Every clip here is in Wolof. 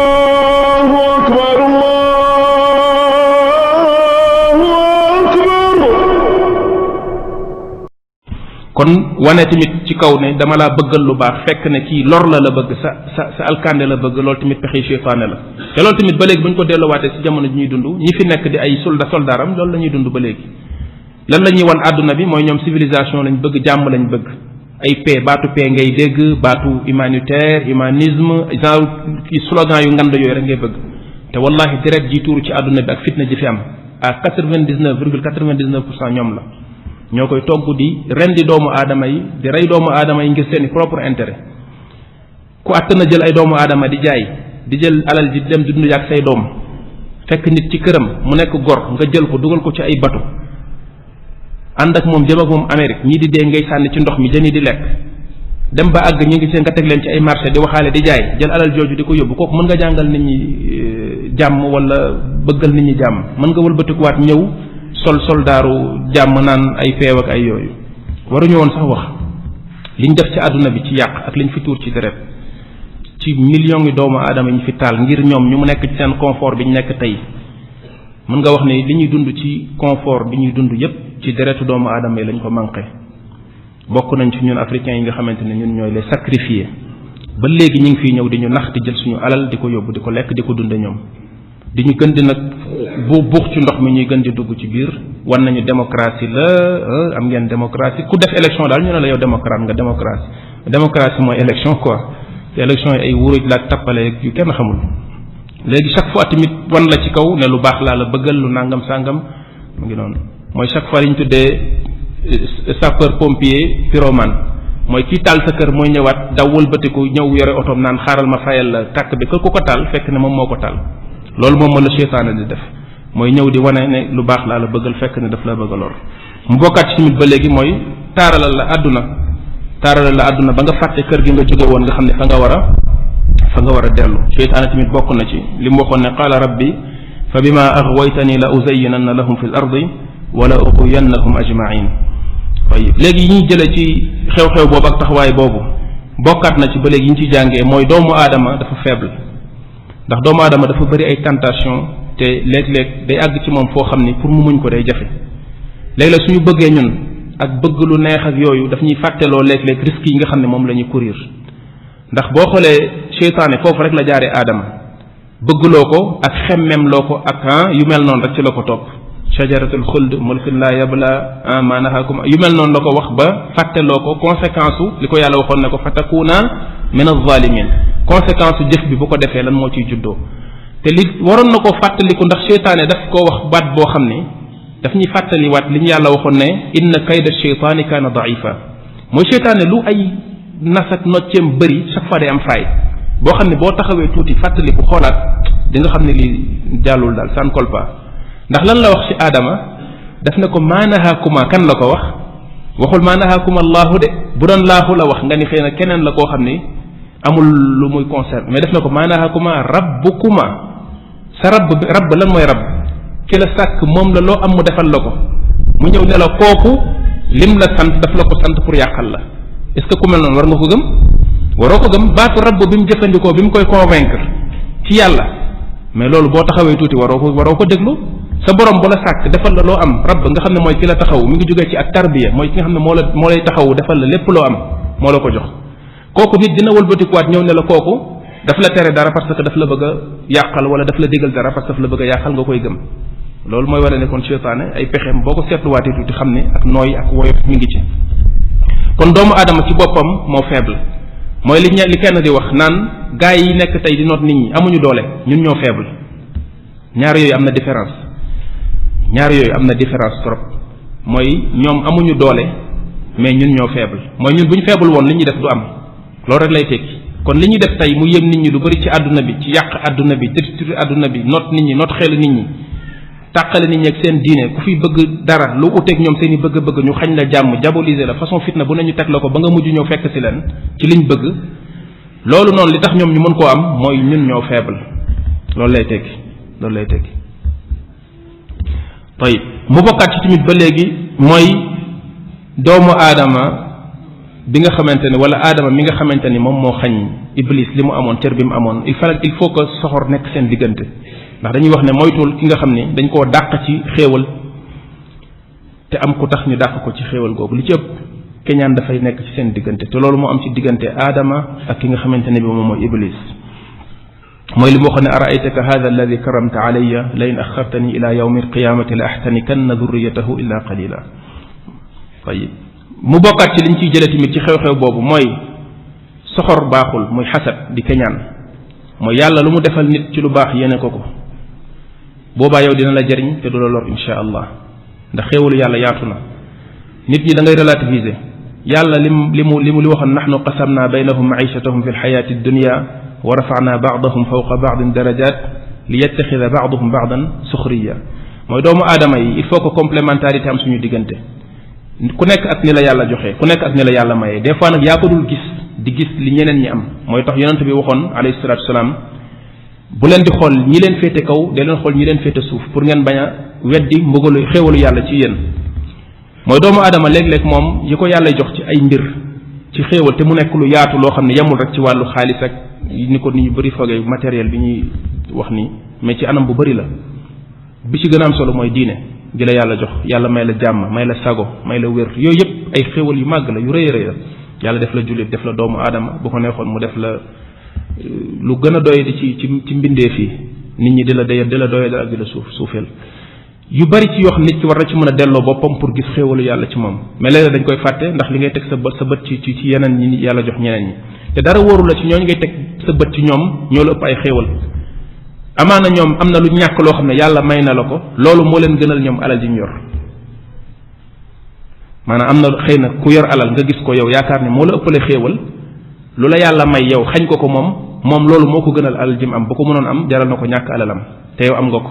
allahu akbar allahu akbar. kon wane tamit ci kaw ne dama laa bëggal lu baax fekk ne kii lor la bëgg sa alkande la bëgg, loolu tamit pexe seytaane la. te loolu tamit ba léegi bu ñu ko delloowaatee ci jamono ji ñuy dund, ñi fi nekk di ay soldaaram loolu la ñuy dund ba léegi. lan la ñuy wan àdduna bi mooy ñoom civilisation lañ bëgg, jàmm lañ bëgg, ay paix, baatu paix ngay dégg, baatu humanitaire, humanisme, genre kii slogan yu ngand yooyu rek ngay bëgg. te wallahi deret ji tuuru ci àdduna bi ak fitna ji fi am à 99,99% ñoom la. ñoo koy togg di rendi doomu aadama yi, di rey doomu aadama yi ngir seeni propre intérêt. ku àtt na jël ay doomu aadama di jaay, di jël alal ji dem di dund ak say doom, fekk nit ci këram mu nekk gor nga jël ko dugal ko ci ay bato ànd ak moom jëm ak moom Amérique, ñii di dee ngay sànni ci ndox mi jën yi di lekk, dem ba àgg ñi ngi seen nga teg leen ci ay marché di waxaale di jaay, jël alal jooju di ko yóbbu. kooku mën nga jàngal nit ñi jàmm wala bëggal nit ñi jàmm? mën nga wëlbatikuwaat ñëw soldaaru jàmm naan ay feew ak ay yooyu? waruñu woon sax wax liñ def ci àdduna bi ci yàq ak liñ fi tuur ci deret, ci millions yi doomu aadama yi ñu fi taal ngir ñoom ñu mu nekk ci seen confort bi ñu nekk tey. mën nga wax ne li ñuy dund ci confort bi ñuy dund yépp ci deretu doomu aadama yi lañ ko manqué. bokk nañ ci ñun africains yi nga xamante ne ñun ñooy les sacrifiés. ba léegi ñu ngi fiy ñëw di ñu nax di jël suñu alal di ko yóbbu di ko lekk di ko dunde ñoom, di ñu gën di nag buux ci ndox mi ñuy gën di dugg ci biir. wan nañu démocratie la, am ngeen démocratie, ku def élection daal ñu ne la yow démocrate nga. démocratie mooy élection quoi. te élection yi ay wuruj la tappale yu kenn xamul. léegi chaque fois tamit wan la ci kaw ne lu baax laa la bëggal, lu nangam sàngam mu ngi noonu. mooy chaque fois li ñu tuddee sapeur pompier pyromane, mooy kii taal sa kër mooy ñëwaat daw wëlbatiku ñëw yore otoom naan xaaral ma fayal la tàkk bi ku ko taal fekk ne moom moo ko taal. loolu moom la seytaane di def, mooy ñëw di wane ne lu baax laa la bëggal fekk ne daf la bëgg a lor. mu bokkaat ci tamit ba léegi mooy taaralal la àdduna ba nga fàtte kër gi nga jóge woon nga xam ne fa nga war a dellu. seytaane tamit bokk na ci li mu waxoon ne qaala rabbi fa bima aghwaytani la uzayyinanna lahum fi l ardi wa la ughwiyannahum ajmain. waaye léegi yi ñuy jële ci xew-xew boobu ak taxawaay boobu bokkaat na ci ba léegi yi ñu ci jàngee mooy doomu aadama dafa faible. ndax doomu aadama dafa bëri ay tentation, te léeg-léeg day àgg ci moom foo xam ni pour mu muñ ko day jafe. léeg-léeg suñu bëggee ñun ak bëgg lu neex ak yooyu daf ñuy fàtteloo léeg-léeg risques yi nga xam ne moom la ñuy courir. ndax boo xoolee seytaane foofu rek la jaaree aadama, bëggloo ko ak xemmemloo ko ak yu mel noonu rek ci la ko topp. shajaratul xuld mulkin la yabla ma nahakum, yu mel noonu la ko wax ba fàtteloo ko conséquence li ko yàlla waxoon ne ko fatakuna min az-zalimin. conséquence jëf bi bu ko defee lan moo ciy juddoo. te li waroon na koo fàttaliku, ndax seytaane daf koo wax baat boo xam ne daf ñuy fàttaliwaat li ñu yàlla waxoon ne inna kayda sheytaani kaana daifa. mooy seytaane lu ay nas ak nocceem bëri chaque fois day am faay boo xam ne boo taxawee tuuti fàttaliku xoolaat di nga xam ne lii jàllul daal ça ne colle pas. ndax lan la wax ci aadama? daf ne ko maa nahaakuma, kan la ko wax? waxul maa nahaakuma allahu de. bu doon laahu la wax nga ni xëy na keneen la koo xam ni amul lu muy concerne, mais def na ko maa nahaakuma rabbukuma. sa rabb bi rabb lan mooy rabb? ki la sàkk moom la loo am mu defal la ko, mu ñëw ne la kooku lim la sant daf la ko sant pour yàqal la. est ce que ku mel noonu war nga ko gëm? waroo ko gëm. baatu rabb bi mu jëfandikoo bi mu koy convaincre ci yàlla, mais loolu boo taxawee tuuti waroo ko déglu. sa borom bu la sàkk defal la loo am, rabb nga xam ne mooy ki la taxaw, mi ngi jógee ci ak tarbiya, mooy ki nga xam ne moo lay taxaw defal la lépp loo am, moo la ko jox. kooku nit dina wëlbatikuwaat ñëw ne la kooku daf la tere dara parce que daf la bëgg a yàqal, wala daf la digal dara parce que daf la bëgg a yàqal, nga koy gëm. loolu mooy wane ne kon seytaane ay pexeem boo ko seetluwaatee tuuti xam ne ak nooy ak woyof mi ngi ci. kon doomu aadama ci boppam moo faible. mooy li kenn di wax naan gaa yi nekk tey di noot nit ñi amuñu doole, ñun ñoo faible. ñaar yooyu am na différence trop. mooy ñoom amuñu doole mais ñun ñoo faible. mooy ñun bu ñu faible woon li ñuy def du am. loolu rek lay tekki. kon li ñuy def tey mu yëm nit ñi lu bari ci àdduna bi, ci yàq àdduna bi, détruire àdduna bi, noot nit ñi, noot xelu nit ñi, tàqale nit ñi ak seen diine, ku fi bëgg dara lu uteeg ñoom seen i bëgg-bëgg ñu xañ la jàmm, diaboliser la, façon fitna bu ne ñu teg la ko ba nga mujj ñëw fekk si leen ci liñ bëgg. loolu noonu li tax ñoom ñu mën koo am mooy ñun ñoo faible. loolu lay tekki. tayib mu bokkaat ci tamit ba léegi mooy doomu aadama bi nga xamante ni wala aadama mi nga xamante ni moom moo xañ iblis li mu amoon cër bi mu amoon il faut que soxor nekk seen diggante ndax dañuy wax ne moytul ki nga xam ni dañ koo dàq ci xéewal te am ku tax ñu dàq ko ci xéewal googu li ci ëpp keñaan dafay nekk ci seen diggante te loolu moo am ci diggante aadama ak ki nga xamante ne bi moom mooy iblis mooy li mu waxoon ne araaytaka hada alladi karamta alayya la in axartani ila yawmi alqiyamati la axtanikanna durriyatahu illa qalila tayib mu bokkaat ci liñ ciy jële tamit ci xew-xew boobu mooy soxor baaxul muy xasad di keñaan mooy yàlla lu mu defal nit ci lu baax yéene ko boobaa yow dina la jariñ te du la lor insha allah ndax xéewalu yàlla yaatu na nit ñi da ngay relativiser yàlla li waxoon nahnu qasamna baynahum maichatahum fi lxayati dunya wa rafana baadahum fawqa baadin darajat li yettaxida baaduhum baadan suxriya mooy doomu aadama yi il faut que complémentarité am suñu diggante ku nekk ak ni la yàlla joxe ku nekk ak ni la yàlla mayee des fois nag yaa ko dul gis di gis li ñeneen ñi am mooy tax yonent bi waxoon alayhi salatu wasalaam bu leen di xool ñi leen féete kaw de leen xool ñi leen féete suuf pour ngeen bañ a weddi mbugalu xéewalu yàlla ci yéen mooy doomu aadama léeg-léeg moom yi ko yàlla jox ci ay mbir ci xéewal te mu nekk lu yaatu loo xam ne yemul rek ci wàllu xaalis ak ni ko nit ñu bëri foogee matériel bi ñuy wax ni mais ci anam bu bëri la bi ci gën a am solo mooy diine di la yàlla jox yàlla may la jàmm may la sago may la wér yooyu yëpp ay xéewal yu màgg la yu rëy a rëy la yàlla def la jullit def la doomu aadama bu ko neexoon mu def la lu gën a doye di ci mbindeef yi nit ñi di la doye ak di la suufeel yu bari ci yoo xam nit ki war na ci mën a delloo boppam pour gis xéewalu yàlla ci moom mais léeg-léeg dañ koy fàtte ndax li ngay teg sa bët ci yeneen ñi yàlla jox ñeneen ñi te dara wóoru la ci ñooñu ngay teg sa bët ci ñoom ñoo la ëpp ay xéewal amaana ñoom am na lu ñàkk loo xam ne yàlla may na la ko loolu moo leen gënal ñoom alal ji ñu yor maanaam am na xëy na ku yor alal nga gis ko yow yaakaar ne moo la ëppale xéewal lu la yàlla may yow xañ ko moom loolu moo ko gënal alal ji mu am bu ko mënoon am jaral na ko ñàkk alalam te yow am nga ko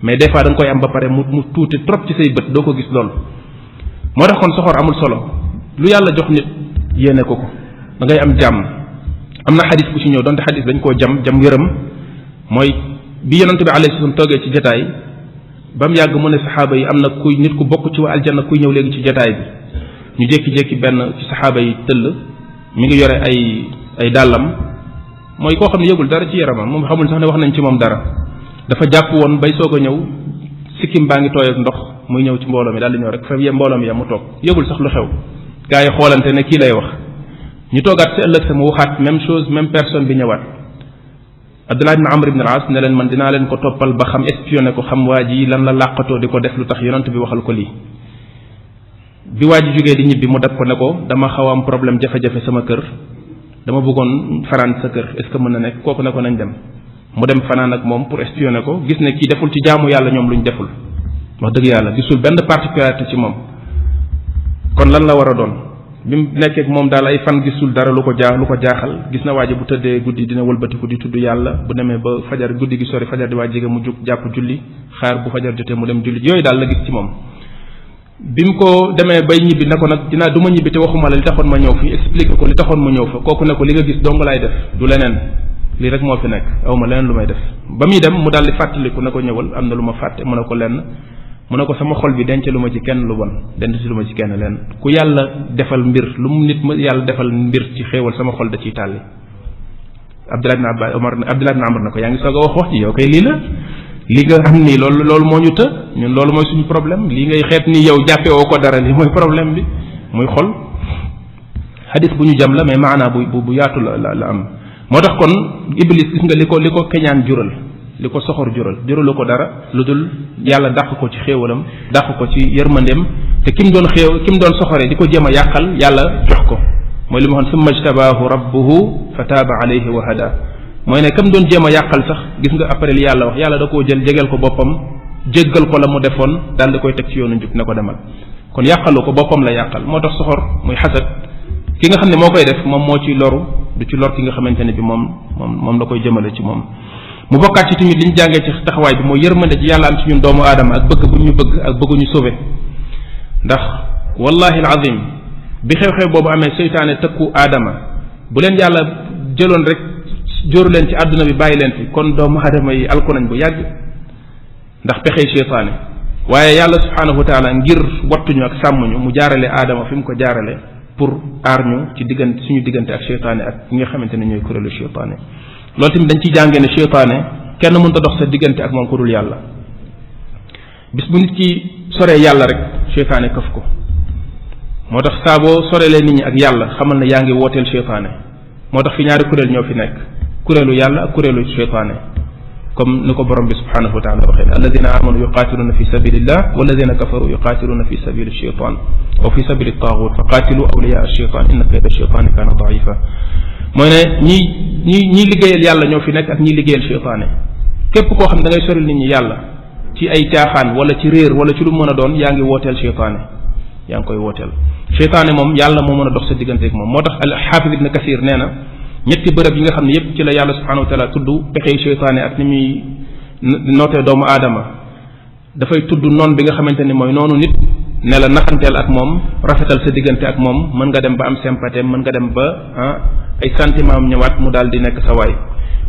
mais des fois da nga koy am ba pare mu tuuti trop ci say bët doo ko gis loolu moo tax kon soxor amul solo lu yàlla jox nit yéene ko da ngay am jàmm am na xadis bu ci ñëw donte xadis dañ koo jam yërëm mooy bi yonente bi alayhi salaam toogee ci jataay ba mu yàgg mu ne saxaaba yi am na kuy nit ku bokk ci waa aljanna kuy ñëw léegi ci jataay bi ñu jékki-jékki benn ci saxaaba yi tëll mi ngi yore ay dàllam mooy koo xam ne yëgul dara ci yaramam moom xamul sax ne wax nañ ci moom dara dafa jàpp woon bay soog a ñëw sikkim baa ngi tooy ak ndox muy ñëw ci mbooloo mi daal di ñëw rek fa mbooloo mi yam mu toog yëgul sax lu xew gaa yi xoolante ne kii lay wax ñu toogaat si ëllëg sa mu waxaat même chose même personne bi ñëwaat Abdullah ibn Amr ibn al-As ne leen man dinaa leen ko toppal ba xam espionné ko xam waa ji lan la làqatoo di ko def lu tax yonent bi waxal ko lii bi waa ji jógee di ñibbi mu dab ko ne ko dama xaw a am problème jafe-jafe sama kër dama bëggoon fanaan sa kër est-ce que mën na nekk kooku ne ko nañ dem mu dem fanaan ak moom pour espionner ko gis ne kii deful ci jaamu yàlla ñoom luñ deful wax dëgg yàlla gisul benn particularité ci moom kon lan la war a doon bi mu nekkee ak moom daal ay fan gisul dara lu ko jaaxal gis na waaji bu tëddee guddi dina wëlbatiku di tudd yàlla bu demee ba fajar guddi gi sori fajar di waa jege mu jug jàpp julli xaar bu fajar jotee mu dem julli yooyu daal la gis ci moom bi mu ko demee bay ñibbi ne ko nag du ma ñibbi te waxuma la li taxoon ma ñëw fi expliqué ko li taxoon ma ñëw fa kooku ne ko li nga gis dong laay def du leneen lii rek moo fi nekk awma leneen lu may def ba muy dem mu daal di fàttaliku ne ko ñëwal am na lu ma fàtte mu ne ko lenn mu ne ko sama xol bi denc lu ma ci kenn lu bon denc lu ma ci kenn lenn ku yàlla defal mbir lu mu nit ma yàlla defal mbir ci xéewal sama xol da ciy tàlli Abdullah ibn Amr na ko yaa ngi soog a wax ci yow kay lii la li nga xam ni loolu moo ñu të ñun loolu mooy suñu problème lii ngay xeet ni yow jàppe woo ko dara li mooy problème bi muy xol xadis bu ñu jam la mais maanaa bu yaatu la am moo tax kon iblis gis nga li ko keñaan jural li ko soxor juralu ko dara lu dul yàlla dàq ko ci xéewalam dàq ko ci yërmandeem te kim doon soxoree di ko jéem a yàqal yàlla jox ko mooy li ma waxoon summa jtabaahu rabbuhu fa taaba alayhi wa hada mooy ne kam doon jéem a yàqal sax gis nga après li yàlla wax yàlla da koo jël jegeel ko boppam jéggal ko la mu defoon daal di koy teg ci yoonu njub ne ko demal kon yàqalu ko boppam la yàqal moo tax soxor muy xasad ki nga xam ne moo koy def moom moo ciy loru du ci lor ki nga xamante ne bi moom la koy jëmale ci moom mu bokkaat ci tamit li ñu jàngee ci taxawaay bi mooy yërmande ci yàlla am ci ñun doomu aadama ak bëgg bu ñu bëgg ak bëgguñu sauver ndax wallahi alazim bi xew-xew boobu amee seytaane tëkku aadama bu leen yàlla jëloon rek jóoru leen ci àdduna bi bàyyi leen fi kon doomu aadama yi alku nañ bu yàgg ndax pexey seytaane waaye yàlla subhaanahu wa taala ngir wattuñu ak sàmmuñu mu jaarale aadama fi mu ko jaarale pour aar ñu ci diggante suñu diggante ak seytaane ak ñi nga xamante ne ñooy kuréelu seytaane loolu tamit dañ ciy jàngee ne seytaane kenn mënta dox sa diggante ak moom ku dul yàlla bis bu nit ki soree yàlla rek seytaane këf ko moo tax saa boo soreelee nit ñi ak yàlla xamal ne yaa ngi wooteel seytaane moo tax fi ñaari kuréel ñoo fi nekk kuréelu yàlla ak kuréelu seytaane comme ni ko borom bi subhanahu wa taala waxee ne alladina amanu yuqatiluna fi sabilillah walladina kafaru yuqatiluna fi sabili shaytan aw fi sabili taghut fa qatilu awliya ash-shaytan inna kayda ash-shaytani kana da'ifa mooy ne ñi liggéeyal yàlla ñoo fi nekk ak ñi liggéeyal seytaane képp koo xam ne da ngay soril nit ñi yàlla ci ay caaxaan wala ci réer wala ci lu mën a doon yaa ngi wooteel seytaane yaa ngi koy wooteel seytaane moom yàlla moo mën a dox sa digganteeg moom moo tax al xaafis ibn kasir nee na ñetti bërëb yi nga xam ne yépp ci la yàlla subhanahu wa taala tudd pexey seytaane ak ni muy nootee doomu aadama dafay tudd noon bi nga xamante ni mooy noonu nit ne la naxanteel ak moom rafetal sa diggante ak moom mën nga dem ba am sympathie mën nga dem ba ay sentiment am ñëwaat mu daal di nekk sa waay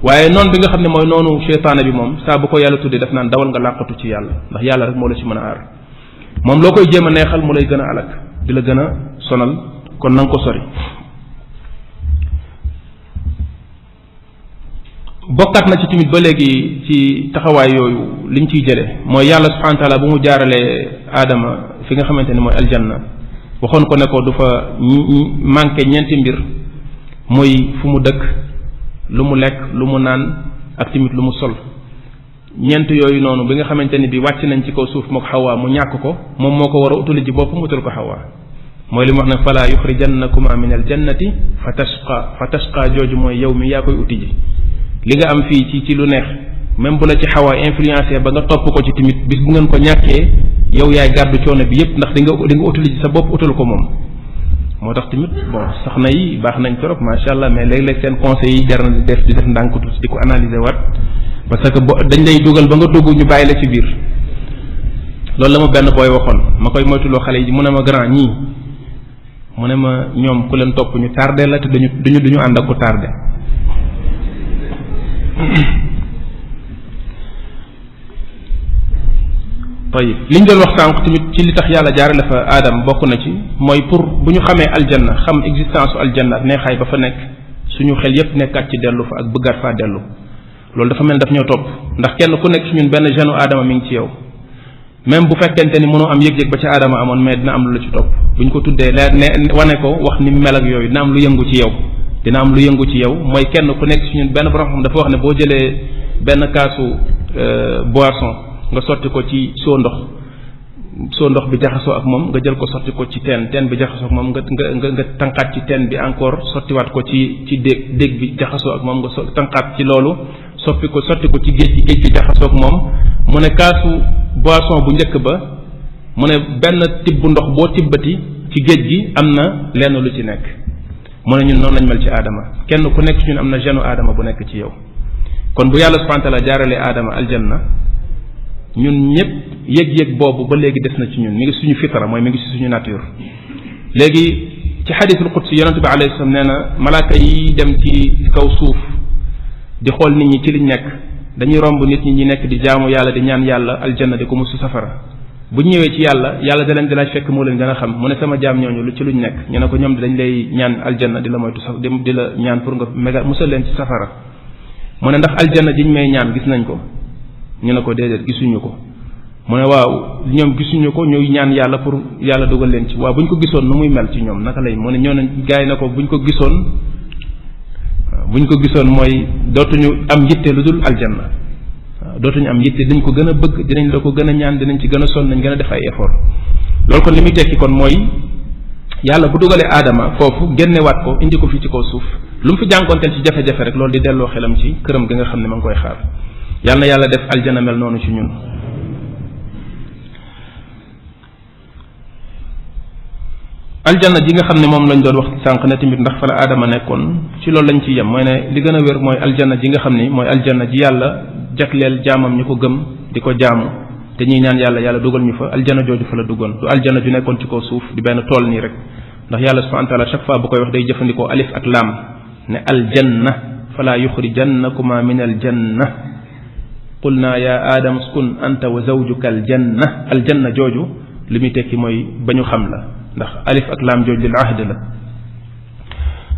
waaye noonu bi nga xam ne mooy noonu seytaane bi moom saa bu ko yàlla tuddee daf naan dawal nga làqatu ci yàlla ndax yàlla rek moo la ci mën a aar moom loo koy jéem a neexal mu lay gën a alak di la gën a sonal kon na nga ko sori bokkaat na ci tamit ba léegi ci taxawaay yooyu liñ ciy jële mooy yàlla subhanahu wa taala bu mu jaaralee aadama fi nga xamante ni mooy aljanna waxoon ko ne ko du fa manqué ñeenti mbir mooy fu mu dëkk lu mu lekk lu mu naan ak tamit lu mu sol ñeent yooyu noonu bi nga xamante ni bi wàcc nañ ci kaw suuf mook xawaa mu ñàkk ko moom moo ko war a utali ji bopp mu utal ko xawaa mooy li mu wax ne fala yuxrijannakuma min aljannati fa tashqa jooju mooy yow mi yaa koy uti ji li nga am fii ci lu neex même bu la ci xawaa influencé ba nga topp ko ci tamit bis bu ngeen ko ñàkkee yow yaay gàddu coono bi yépp ndax di nga utali ji sa bopp utal ko moom moo tax tamit bon soxna yi baax nañ trop macha allah mais léeg-léeg seen conseils yi jar na di def ndànk tuuti di ko analyser waat parce que dañ lay dugal ba nga dugg ñu bàyyi la ci biir loolu la ma benn booy waxoon ma koy moytuloo xale yi mu ne ma grand ñii mu ne ma ñoom ku leen topp ñu tardé la te duñu ànd ak ku tardé tayib liñ doon wax sànq tamit ci li tax yàlla jaarale fa aadam bokk na ci mooy pour bu ñu xamee aljanna xam existence u aljanna ak neexaay ba fa nekk suñu xel yépp nekkaat ci dellu fa ak bëggaat faa dellu loolu dafa mel daf ñoo topp ndax kenn ku nekk ci ñun benn genu aadama mi ngi ci yow même bu fekkente ni mënoo am yëg-yëg ba ca aadama amoon mais dina am lu la ci topp bu ñu ko tuddee ne wane ko wax ni mel ak yooyu dina am lu yëngu ci yow dina am lu yëngu ci yow mooy kenn ku nekk ci ñun benn borom xam dafa wax ne boo jëlee benn kaasu boisson nga sotti ko ci soo ndox bi jaxasoo ak moom nga jël ko sotti ko ci teen bi jaxasoo ak moom nga tànqaat ci teen bi encore sottiwaat ko ci déeg bi jaxasoo ak moom nga tànqaat ci loolu sotti ko ci géej gi jaxasoo ak moom mu ne kaasu boisson bu njëkk ba mu ne benn tibb ndox boo tibbati ci géej gi am na lenn lu ci nekk mu ne ñun noonu lañ mel ci aadama kenn ku nekk ci ñun am na genu aadama bu nekk ci yow kon bu yàlla subhanahu wa ta'ala jaaralee aadama aljanna ñun ñëpp yëg-yëg boobu ba léegi des na ci ñun mi ngi suñu fitra mooy mi ngi si suñu nature léegi ci xadisul qudsi yonente bi alayhi salaam nee na malaaka yi dem ci kaw suuf di xool nit ñi ci liñ nekk dañuy romb nit ñi nekk di jaamu yàlla di ñaan yàlla aljanna di ko musu safara bu ñëwee ci yàlla da leen di laaj fekk moo leen gën a xam mu ne sama jaam ñooñu lu ci luñ nekk ñu ne ko ñoom dañ lay ñaan aljanna di la moytu di la ñaan pour nga musal leen ci safara mu ne ndax aljanna jiñ may ñaan gis nañ ko ñu ne ko déedéet gisuñu ko mu ne waaw ñoom gisuñu ko ñuy ñaan yàlla pour yàlla dugal leen ci waaw bu ñu ko gisoon nu muy mel ci ñoom naka lay mu ne ñoo ne gaay na ko bu ñu ko gisoon mooy dootuñu am yitte lu dul aljanna waaw dootuñu am yitte dañ ko gën a bëgg dinañ la ko gën a ñaan dinañ ci gën a sonn nañ gën a def ay effort loolu kon li muy tekki kon mooy yàlla bu dugalee aadama foofu génnewaat ko indi ko fii ci kaw suuf lu mu fi jànkoonteel ci jafe-jafe rek loolu di delloo xelam ci këram gi nga xam ne ma ngi koy xaar yàlla na yàlla def aljana mel noonu ci ñun aljanna ji nga xam ne moom lañ doon wax sànq ne tamit ndax fa la aadama nekkoon ci loolu lañ ci yem mooy ne li gën a wér mooy aljanna ji nga xam ni mooy aljanna ji yàlla jagleel jaamam ñu ko gëm di ko jaamu te ñuy ñaan yàlla dugal ñu fa aljanna jooju fa la duggoon du aljanna ju nekkoon ci kaw suuf di benn tool nii rek ndax yàlla subhanahu wa ta'ala chaque fois bu koy wax day jëfandikoo alif ak laam ne aljanna fala yuxrijannakuma min aljanna qulna ya aadam uskun anta wa zawjuka aljanna jooju li muy tekki mooy ba ñu xam la ndax alif ak laam jooju lil ahd la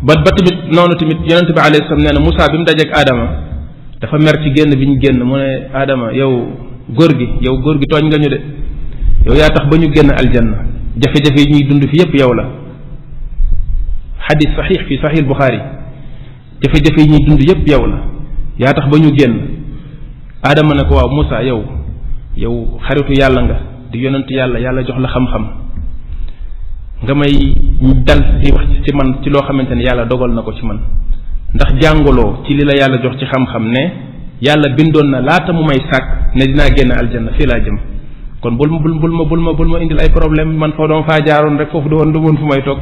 ba tamit noonu tamit yonente bi alayhi salaam nee na Moussa bi mu dajeeg Adama dafa mer ci génn bi ñu génn mu ne Adama yow góor gi tooñ nga ñu de yow yaa tax ba ñu génn aljanna jafe-jafe yi ñuy dund fi yépp yow la xadis saxiix fi saxiix Buxaari jafe-jafe yi ñuy dund yépp yow la yaa tax ba ñu génn Adama ne ko waaw Moussa yow xaritu yàlla nga di yonent yàlla jox la xam-xam nga may dal di wax ci man ci loo xamante ne yàlla dogal na ko ci man ndax jàngaloo ci li la yàlla jox ci xam-xam ne yàlla bindoon na laata mu may sàkk ne dinaa génn aljanna fii laa jëm kon bul ma indil ay problème man foo doon faa jaaroon rek foofu du woon fu may toog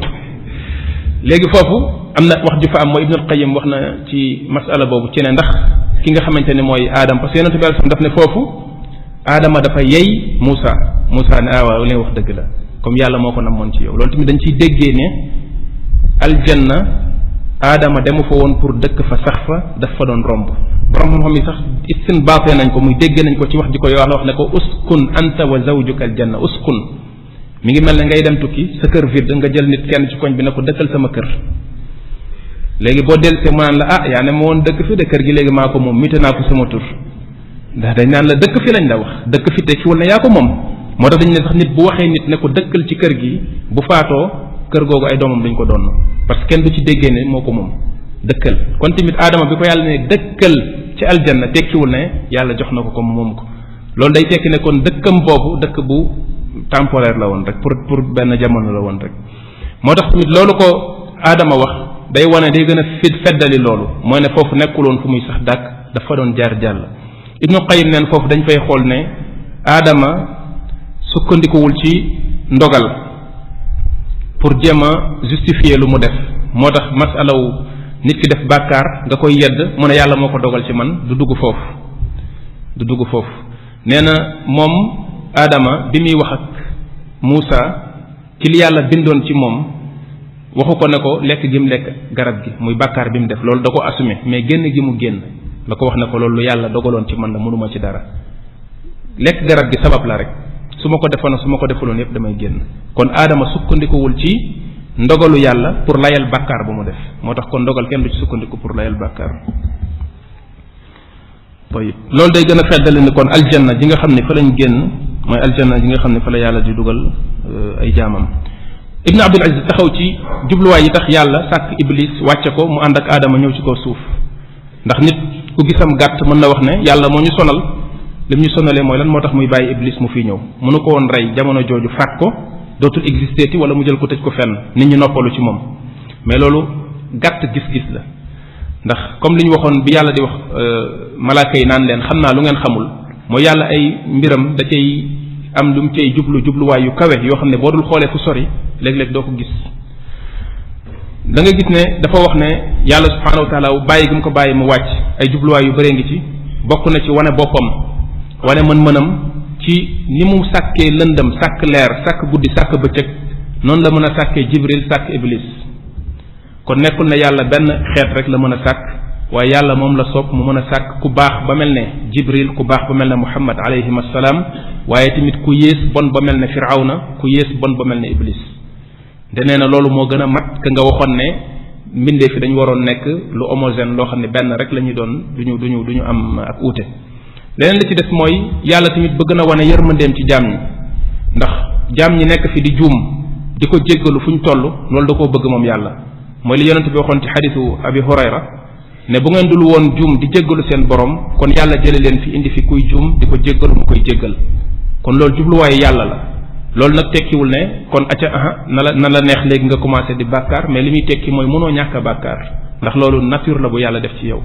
léegi foofu am na wax ju fa am mooy Ibnul Qayyim wax na ci masala boobu ci ne ndax ki nga xamante ne mooy Adama parce que yonente bi sallallahu alayhi wasallam daf ne foofu Adama dafa yey Moussa ne waaw li nga wax dëgg la comme yàlla moo ko namoon ci yow loolu tamit dañ ciy déggee ne aljanna Adama demu fa woon pour dëkk fa sax fa daf fa doon romb borom xam-xam yi sax istinbaatee nañ ko muy déggee nañ ko ci wax ji ko wax ne ko uskun anta wa zawjuka aljanna uskun mi ngi mel ne ngay dem tukki sa kër vide nga jël nit kenn ci koñ bi ne ko dëkkal sama kër léegi boo dellusee mu naan la yaa ne ma woon dëkk fi de kër gi léegi maa ko moom mite naa ko sama tur ndax dañ naan la dëkk fi lañ la wax dëkk fi te ci wala yaa ko moom moo tax dañ ne sax nit bu waxee nit ne ko dëkkal ci kër gi bu faatoo kër googu ay doomam dañ ko doon parce que kenn du ci déggee ne moo ko moom dëkkal kon tamit Adama bi ko yàlla ne dëkkal ci aljanna tekkiwul ne yàlla jox na ko comme moom ko loolu day tekki ne kon dëkkam boobu dëkk bu temporaire la woon rek pour benn jamono la woon rek moo tax tamit loolu ko Adama wax day wane day gën a feddali loolu mooy ne foofu nekkuloon fu muy sax dàkk dafa doon jaar jàll Ibnu Qayyim neen foofu dañ fay xool ne Adama sukkandikuwul ci ndogal pour jéem a justifier lu mu def moo tax masalaw nit ki def bàkkaar nga koy yedd mu ne yàlla moo ko dogal ci man du dugg foofu nee na moom Adama bi muy wax ak Moussa ci li yàlla bindoon ci moom waxu ko ne ko lekk gi mu lekk garab gi muy bàkkaar bi mu def loolu da ko assumé mais génn gi mu génn la ko wax ne ko loolu lu yàlla dogaloon ci man la mënuma ci dara lekk garab gi sabab la rek su ma ko defoon su ma ko defuloon yépp damay génn kon Adama sukkandikuwul ci ndogalu yàlla pour layal bàkkaar bu mu def moo tax kon ndogal kenn du ci sukkandiku pour layal bàkkaar tayib loolu day gën a feddali ni kon aljanna ji nga xam ne fa lañ génn mooy aljanna ji nga xam ne fa la yàlla di dugal ay jaamam Ibn Abdul Aziz taxaw ci jubluwaay yi tax yàlla sàkk Iblis wàcce ko mu ànd ak Adama ñëw ci kaw suuf ndax nit ku gisam gàtt mën na wax ne yàlla moo ñu sonal lim ñu sonalee mooy lan moo tax muy bàyyi Iblis mu fi ñëw mënu ko woon rey jamono jooju faat ko dootul exister ti wala mu jël ko tëj ko fenn nit ñi noppalu ci moom mais loolu gàtt gis-gis la ndax comme li ñu waxoon bi yàlla di wax malaaka yi naan leen xam naa lu ngeen xamul mooy yàlla ay mbiram da cay am lu mu cay jubluwaay yu kawe yoo xam ne boo dul xoolee fu sori léeg-léeg doo ko gis da nga gis ne dafa wax ne yàlla subhaanahu wa taala bàyyi gi mu ko bàyyi mu wàcc ay jubluwaay yu bëree ngi ci bokk na ci wane boppam wane mën-mënam ci ni mu sàkkee lëndëm sàkk leer sàkk guddi sàkk bëccëg noonu la mën a sàkkee Jibril sàkk Iblis kon nekkul ne yàlla benn xeet rek la mën a sàkk waaye yàlla moom la sopp mu mën a sàkk ku baax ba mel ne Jibril ku baax ba mel ne Muhammad alayhim assalaam waaye tamit ku yées bon ba mel ne Firawna ku yées bon ba mel ne Iblis de nee na loolu moo gën a mat ka nga waxoon ne mbindee fi dañu waroon nekk lu homogène loo xam ne benn rek la ñuy doon duñu am ak uute leneen li ci des mooy yàlla tamit bëgg na wane yërmandeem ci jaam ñi ndax jaam ñi nekk fi di juum di ko jéggalu fu ñu toll loolu da koo bëgg moom yàlla mooy li yonent bi waxoon ci xadisu Abi Hurayra ne bu ngeen dul woon juum di jéggalu seen borom kon yàlla jële leen fi indi fi kuy juum di ko jéggalu mu koy jéggal kon loolu jubluwaayu yàlla la loolu nag tekkiwul ne kon acca na la neex léegi nga commencé di bàkkaar mais li muy tekki mooy mënoo ñàkk a bàkkaar ndax loolu nature la bu yàlla def ci yow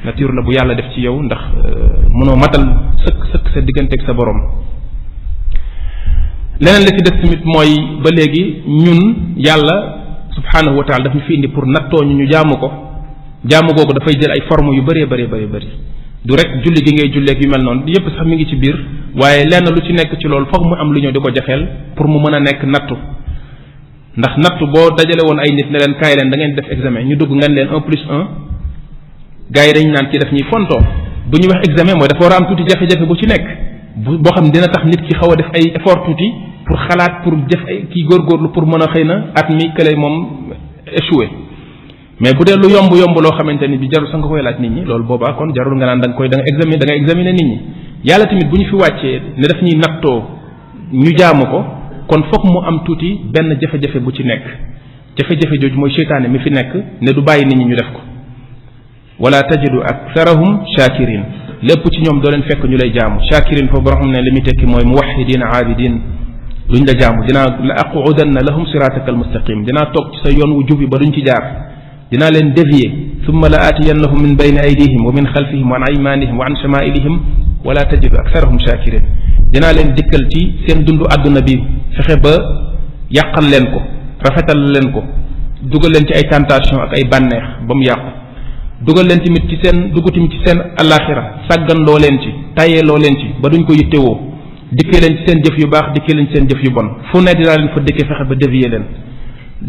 nature la bu yàlla def ci yow ndax mënoo matal sëkk sa digganteeg sa borom leneen la ci des tamit mooy ba léegi ñun yàlla subhaanahu wa taala daf ñu fi indi pour nattoo ñu jaamu ko jaamu googu dafay jël ay forme yu bëree bëri du rek julli gi ngay julleeg yu mel noonu yépp sax mi ngi ci biir waaye lenn lu ci nekk ci loolu foog mu am lu ñëw di ko jafeel pour mu mën a nekk nattu ndax nattu boo dajale woon ay nit ne leen kaay leen da ngeen def examen ñu dugg ngeen leen 1+1 gars yi dañu naan ci def ñuy fontoo bu ñuy wax examen mooy dafa war a am tuuti jafe-jafe bu ci nekk boo xam ne dina tax nit ki xaw a def ay effort tuuti pour xalaat pour def ay kii góorgóorlu pour mën a xëy na at mi kële moom échoué mais bu dee lu yomb loo xamante ni bi jarul sa nga koy laaj nit ñi loolu boobaa kon jarul nga naan da nga examiner nit ñi yàlla tamit bu ñu fi wàccee ne daf ñuy nattoo ñu jaamu ko kon foog mu am tuuti benn jafe-jafe bu ci nekk jafe-jafe jooju mooy seytaane mi fi nekk ne du bàyyi nit ñi ñu def ko wala tajidu aktharahum shakirin lépp ci ñoom doo leen fekk ñu lay jaamu shakirin foofu borom xam ne li muy tekki mooy muwahhidin aabidin duñ la jaamu dinaa la aqudanna lahum sirataka almustaqim dinaa toog ci sa yoon wu jub yi ba duñ ci jaar dinaa leen dévier thumma la aatiyannahum min bayni aydihim wa min xalfihim wa an aymanihim wa an shamailihim wala tajidu aktharahum shakirin dinaa leen dikkal ci seen dundu àdduna bi fexe ba yàqal leen ko rafetal leen ko dugal leen ci ay tentation ak ay bànneex ba mu yàqu dugal leen tamit ci seen dugg tamit ci seen alaxira sàggan loo leen ci tayee loo leen ci ba duñ ko yittewoo dikkee leen ci seen jëf yu baax dikkee leen ci seen jëf yu bon fu ne dinaa leen fa dikkee fexe ba dévier leen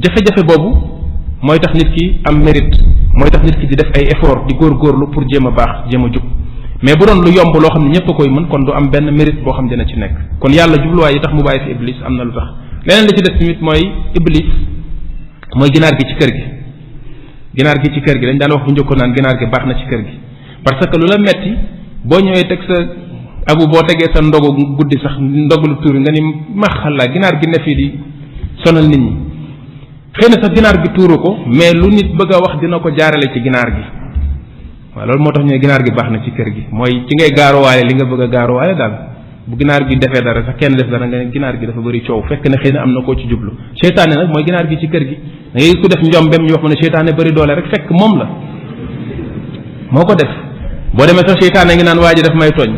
jafe-jafe boobu mooy tax nit ki am mérite mooy tax nit ki di def ay effort di góorgóorlu pour jéem a baax jéem a jub mais bu doon lu yomb loo xam ne ñëpp a koy mën kon du am benn mérite boo xam dina ci nekk kon yàlla jubluwaay yi tax mu bàyyi fi iblis am na lu tax leneen li ci des tamit mooy iblis mooy ginaar gi ci kër gi ginaar gi ci kër gi dañ daan wax bu njëkkoon naan ginaar gi baax na ci kër gi parce que lu la metti boo ñëwee teg sa abu boo tegee sa ndogu guddi sax ndogu lu tuuri nga ni maxalla ginaar gi ne fii di sonal nit ñi xëy na sax ginaar gi tuuru ko mais lu nit bëgg a wax dina ko jaarale ci ginaar gi waaw loolu moo tax ñu ne ginaar gi baax na ci kër gi mooy ci ngay gaaruwaale li nga bëgg a gaaruwaale daal bu ginaar gi defee dara sax kenn def dara nga ne ginaar gi dafa bëri coow fekk ne xëy na am na koo ci jublu seytaane nag mooy ginaar gi ci kër gi da ngay ku def njombem ñu wax mu ne seytaane bëri doole rek fekk moom la moo ko def boo demee sax seytaane ngi naan waa ji daf may tooñ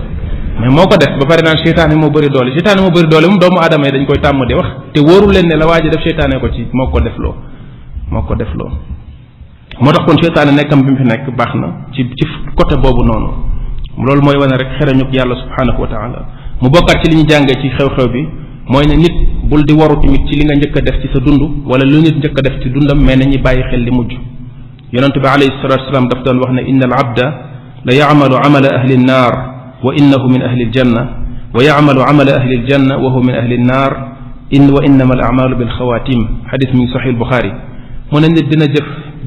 mais moo ko def ba pare naan seytaane moo bëri doole moom doomu aadama yi dañ koy tàmm di wax te wóorul leen ne la waa ji def seytaane ko ci moo ko defloo moo tax kon seytaane nekkam bi mu fi nekk baax na ci côté boobu noonu loolu mooy wane rek xerañuk yàlla subhanahu wa taala mu bokkaat ci li ñu jàngee ci xew-xew bi mooy ne nit bul di waru tamit ci li nga njëkk a def ci sa dund wala lu nit njëkk a def ci dundam mais nañu bàyyi xel li mujj yonent bi alayhi salatu wasalaam daf doon wax ne inna al abda la yaamalu amala ahli nnaar wa innahu min ahli aljanna wa yaamalu amala ahli aljanna wa huwa min ahli nnaar wa innama al amalu bil xawaatim xadis mi ngi saxi Buxaari mu ne nit dina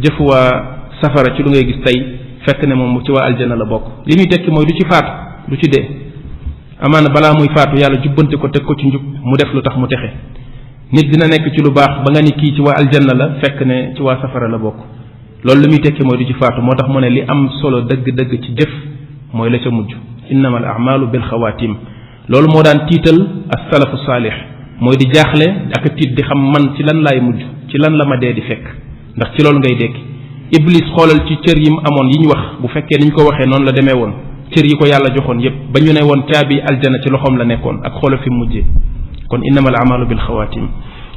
jëf waa safara ci lu ngay gis tey fekk ne moom ci waa aljanna la bokk li muy tekki mooy du ci faatu du ci dee amaana balaa muy faatu yàlla jubbante ko teg ko ci njub mu def lu tax mu texe nit dina nekk ci lu baax ba nga ni kii ci waa aljanna la fekk ne ci waa safara la bokk loolu li muy tekki mooy du ci faatu moo tax mu ne li am solo dëgg-dëgg ci jëf mooy la ca mujj innama al amalu bil xawaatim loolu moo daan tiital as salafu saalix mooy di jaaxle ak tiit di xam man ci lan laay mujj ci lan la ma dee di fekk ndax ci loolu ngay dekki iblis xoolal ci cër yi mu amoon yi ñu wax bu fekkee ni ñu ko waxee noonu la demee woon cër yi ko yàlla joxoon yépp ba ñu ne woon caabi aljana ci loxoom la nekkoon ak xoolal fi mu mujjee kon innama al amalu bil xawaatim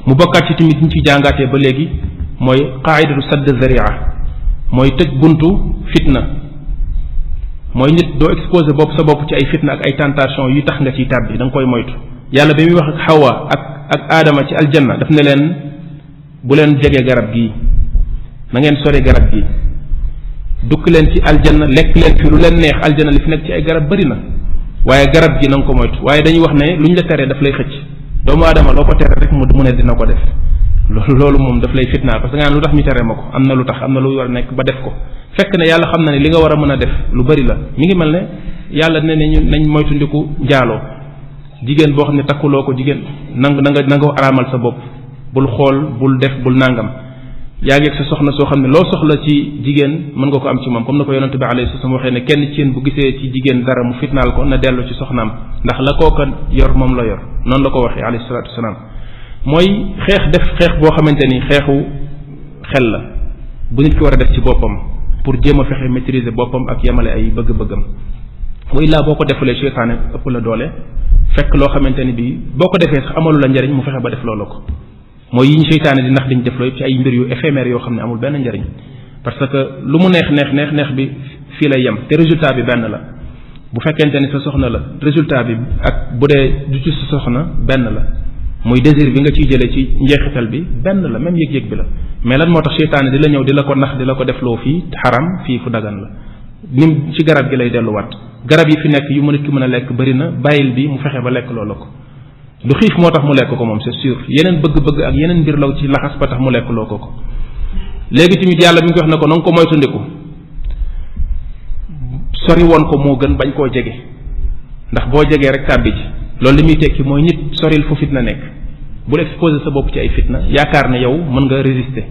mu bokkaat ci tamit ñu ci jàngaatee ba léegi mooy qaidatu sadd zaria mooy tëj buntu fitna mooy nit doo exposé sa bopp ci ay fitna ak ay tentation yu tax nga ciy tàbbi da nga koy moytu yàlla bi muy wax ak xawa ak aadama ci aljanna daf ne leen bu leen jege garab gii na ngeen sore garab gi dukk leen ci aljanna lekk leen fi lu leen neex aljanna li fi nekk ci ay garab bëri na waaye garab gi na nga ko moytu waaye dañuy wax ne lu ñu la teree daf lay xëcc doomu aadama loo ko tere rek mu ne dina ko def loolu moom daf lay fitnaal parce que nga lu tax ñu tere ma ko am na lu tax am na lu war a nekk ba def ko fekk ne yàlla xam na ne li nga war a mën a def lu bëri la mi ngi mel ne yàlla ne nañ moytu ndiku njaaloo jigéen boo xam ne takkuloo ko jigéen na nga araamal sa bopp bul xool bul def bul nangam yaa ngi ak sa soxna soo xam ne loo soxla ci jigéen mën nga ko am ci moom comme na ko yonente bi alayhi salaam waxee ne kenn ci yéen bu gisee ci jigéen dara mu fitnaal ko na dellu ci soxnaam ndax la kooka yor moom la yor noonu la ko waxee alayhi salaatu wasalaam mooy xeex boo xamante ni xeexu xel la bu nit ki war a def ci boppam pour jéem a fexe maîtriser boppam ak yemale ay bëgg-bëggam wa illaa boo ko defulee seytaane ëpp la doole fekk loo xamante ni bi boo ko defee sax amalu la njariñ mu fexe ba def loolu ko mooy yi ñu seytaane di ndax diñ def loolu ci ay mbir yu éphémère yoo xam ne amul benn njariñ parce que lu mu neex bi fii lay yem te résultat bi benn la bu fekkente ni sa soxna la résultat bi ak bu dee du ci sa soxna benn la muy désir bi nga ciy jëlee ci njeexital bi benn la même yëg-yëg bi la mais lan moo tax seytaane di la ñëw di la ko nax di la ko def loo fii xaram fii fu dagan la nim ci garab gi lay delluwaat garab yi fi nekk yu nit ki mën a lekk bëri na bàyyil bi mu fexe ba lekk loola ko du xiif moo tax mu lekk ko moom c'est sûr yeneen bëgg-bëgg ak yeneen mbir la ci laxas ba tax mu lekk loo ko léegi tamit yàlla mi ngi wax ne ko na nga ko moytandiku sori woon ko moo gën bañ koo jege ndax boo jegee rek tàbbi ci loolu li muy tekki mooy nit soril fu fitna nekk bul exposer sa bopp ci ay fitna yaakaar ne yow mën nga résister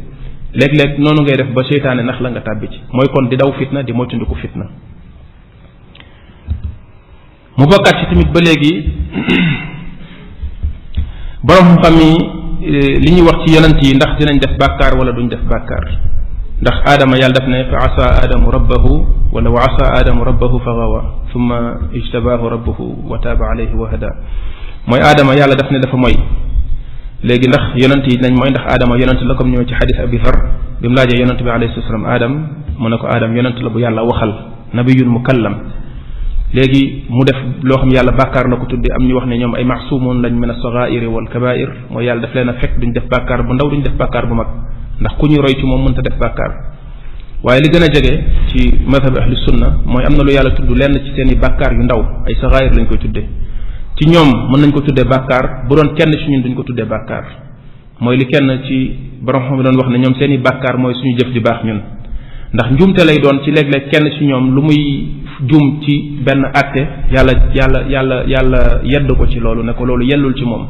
léeg-léeg noonu ngay def ba seytaane nax la nga tàbbi ci mooy kon di daw fitna di moytandiku fitna. mu bokkaat ci tamit ba léegi borom xam yi li ñuy wax ci yonent yi ndax dinañ def bàkkaar wala duñ def bàkkaar ndax aadama yàlla daf ne fa asa aadamu rabbahu wala wa asa aadamu rabbahu fa gawa summa ijtabaahu rabbuhu wa taaba alayhi wa hada mooy aadama yàlla daf ne dafa moy léegi ndax yonent yi nañ mooy ndax aadama yonent la comme ñëw ci xadis abi dhar bi mu laajee yonent bi alayhi salaam aadam mu ne ko aadam yonent la bu yàlla waxal nabiyun mukallam léegi mu def loo xam yàlla bàkkaar la ko tudde am ñu wax ne ñoom ay maasumun lañ min as-saghaa'ir wal kabaa'ir mooy yàlla daf leen a fekk duñ def bàkkaar bu ndaw duñ def bàkkaar bu mag ndax ku ñuy roy ci moom mënta def bàkkaar waaye li gën a jege ci madhab ahli sunna mooy am na lu yàlla tudd lenn ci seen i bàkkaar yu ndaw ay saghaa'ir lañ koy tuddee ci ñoom mën nañ ko tuddee bàkkaar bu doon kenn ci ñun duñ ko tuddee bàkkaar mooy li kenn ci borom xam doon wax ne ñoom seen i bàkkaar mooy suñu jëf ju baax ñun ndax njuumte lay doon ci léeg-léeg kenn ci ñoom lu muy juum ci benn àtte yàlla yedd ko ci loolu ne ko loolu yellul ci moom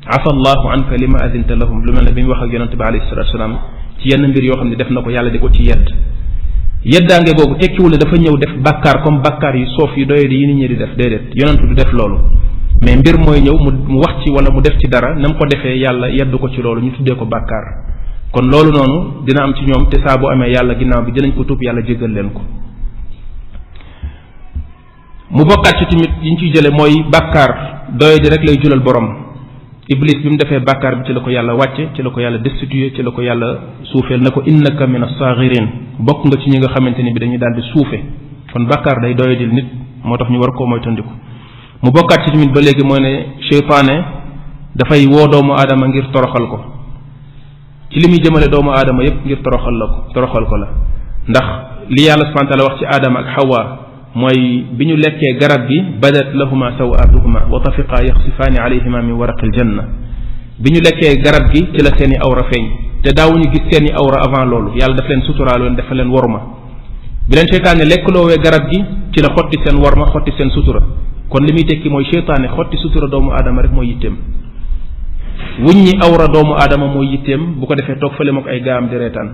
afa allahu anka lima azinta lahum lu mel ne bi mu wax ak yonente bi alayhi salatu wasalaam ci yenn mbir yoo xam ne def na ko yàlla di ko ci yeddaange googu tekkiwul ne dafa ñëw def bàkkaar comme bàkkaar yu soof yu doye di yi nit ñi di def déedéet yonentu du def loolu mais mbir mooy ñëw mu wax ci wala mu def ci dara na mu ko defee yàlla yedd ko ci loolu ñu tuddee ko bàkkaar kon loolu noonu dina am ci ñoom te saa bu amee yàlla ginnaaw bi dinañ ko tuub yàlla jéggal leen ko mu bokkaat ci tamit yi ñu ciy jële mooy bàkkaar doye di rek lay julal borom iblis bi mu defee bàkkaar bi ci la ko yàlla wàcce ci la ko yàlla destitué ci la ko yàlla suufeel ne ko innaka min as-saghirin bokk nga ci ñi nga xamante ni bi dañuy daal di suufe kon bàkkaar day doyadil nit moo tax ñu war koo moytandiku mu bokkaat ci tamit ba léegi mooy ne seytaane dafay woo doomu aadama ngir toroxal ko ci li muy jëmale doomu aadama yépp ngir toroxal ko la ndax li yàlla subhanahu wa ta'ala wax ci aadama ak xawa mooy bi ñu lekkee garab gi badat lahuma sawaatuhuma wa tafiqa yaxsifaani alayhima min waraqil janna bi ñu lekkee garab gi ci la seeni awra feeñ te daawuñu gis seeni awra avant loolu yàlla daf leen suturaaloon dafa leen worma bi leen seytaane lekkloowee garab gi ci la xotti seen worma xotti seen sutura kon li muy tekki mooy seytaane xotti sutura doomu aadama rek mooy yitteem wuññi awra doomu aadama mooy yitteem bu ko defee toog fële mook ay gaam di reetaan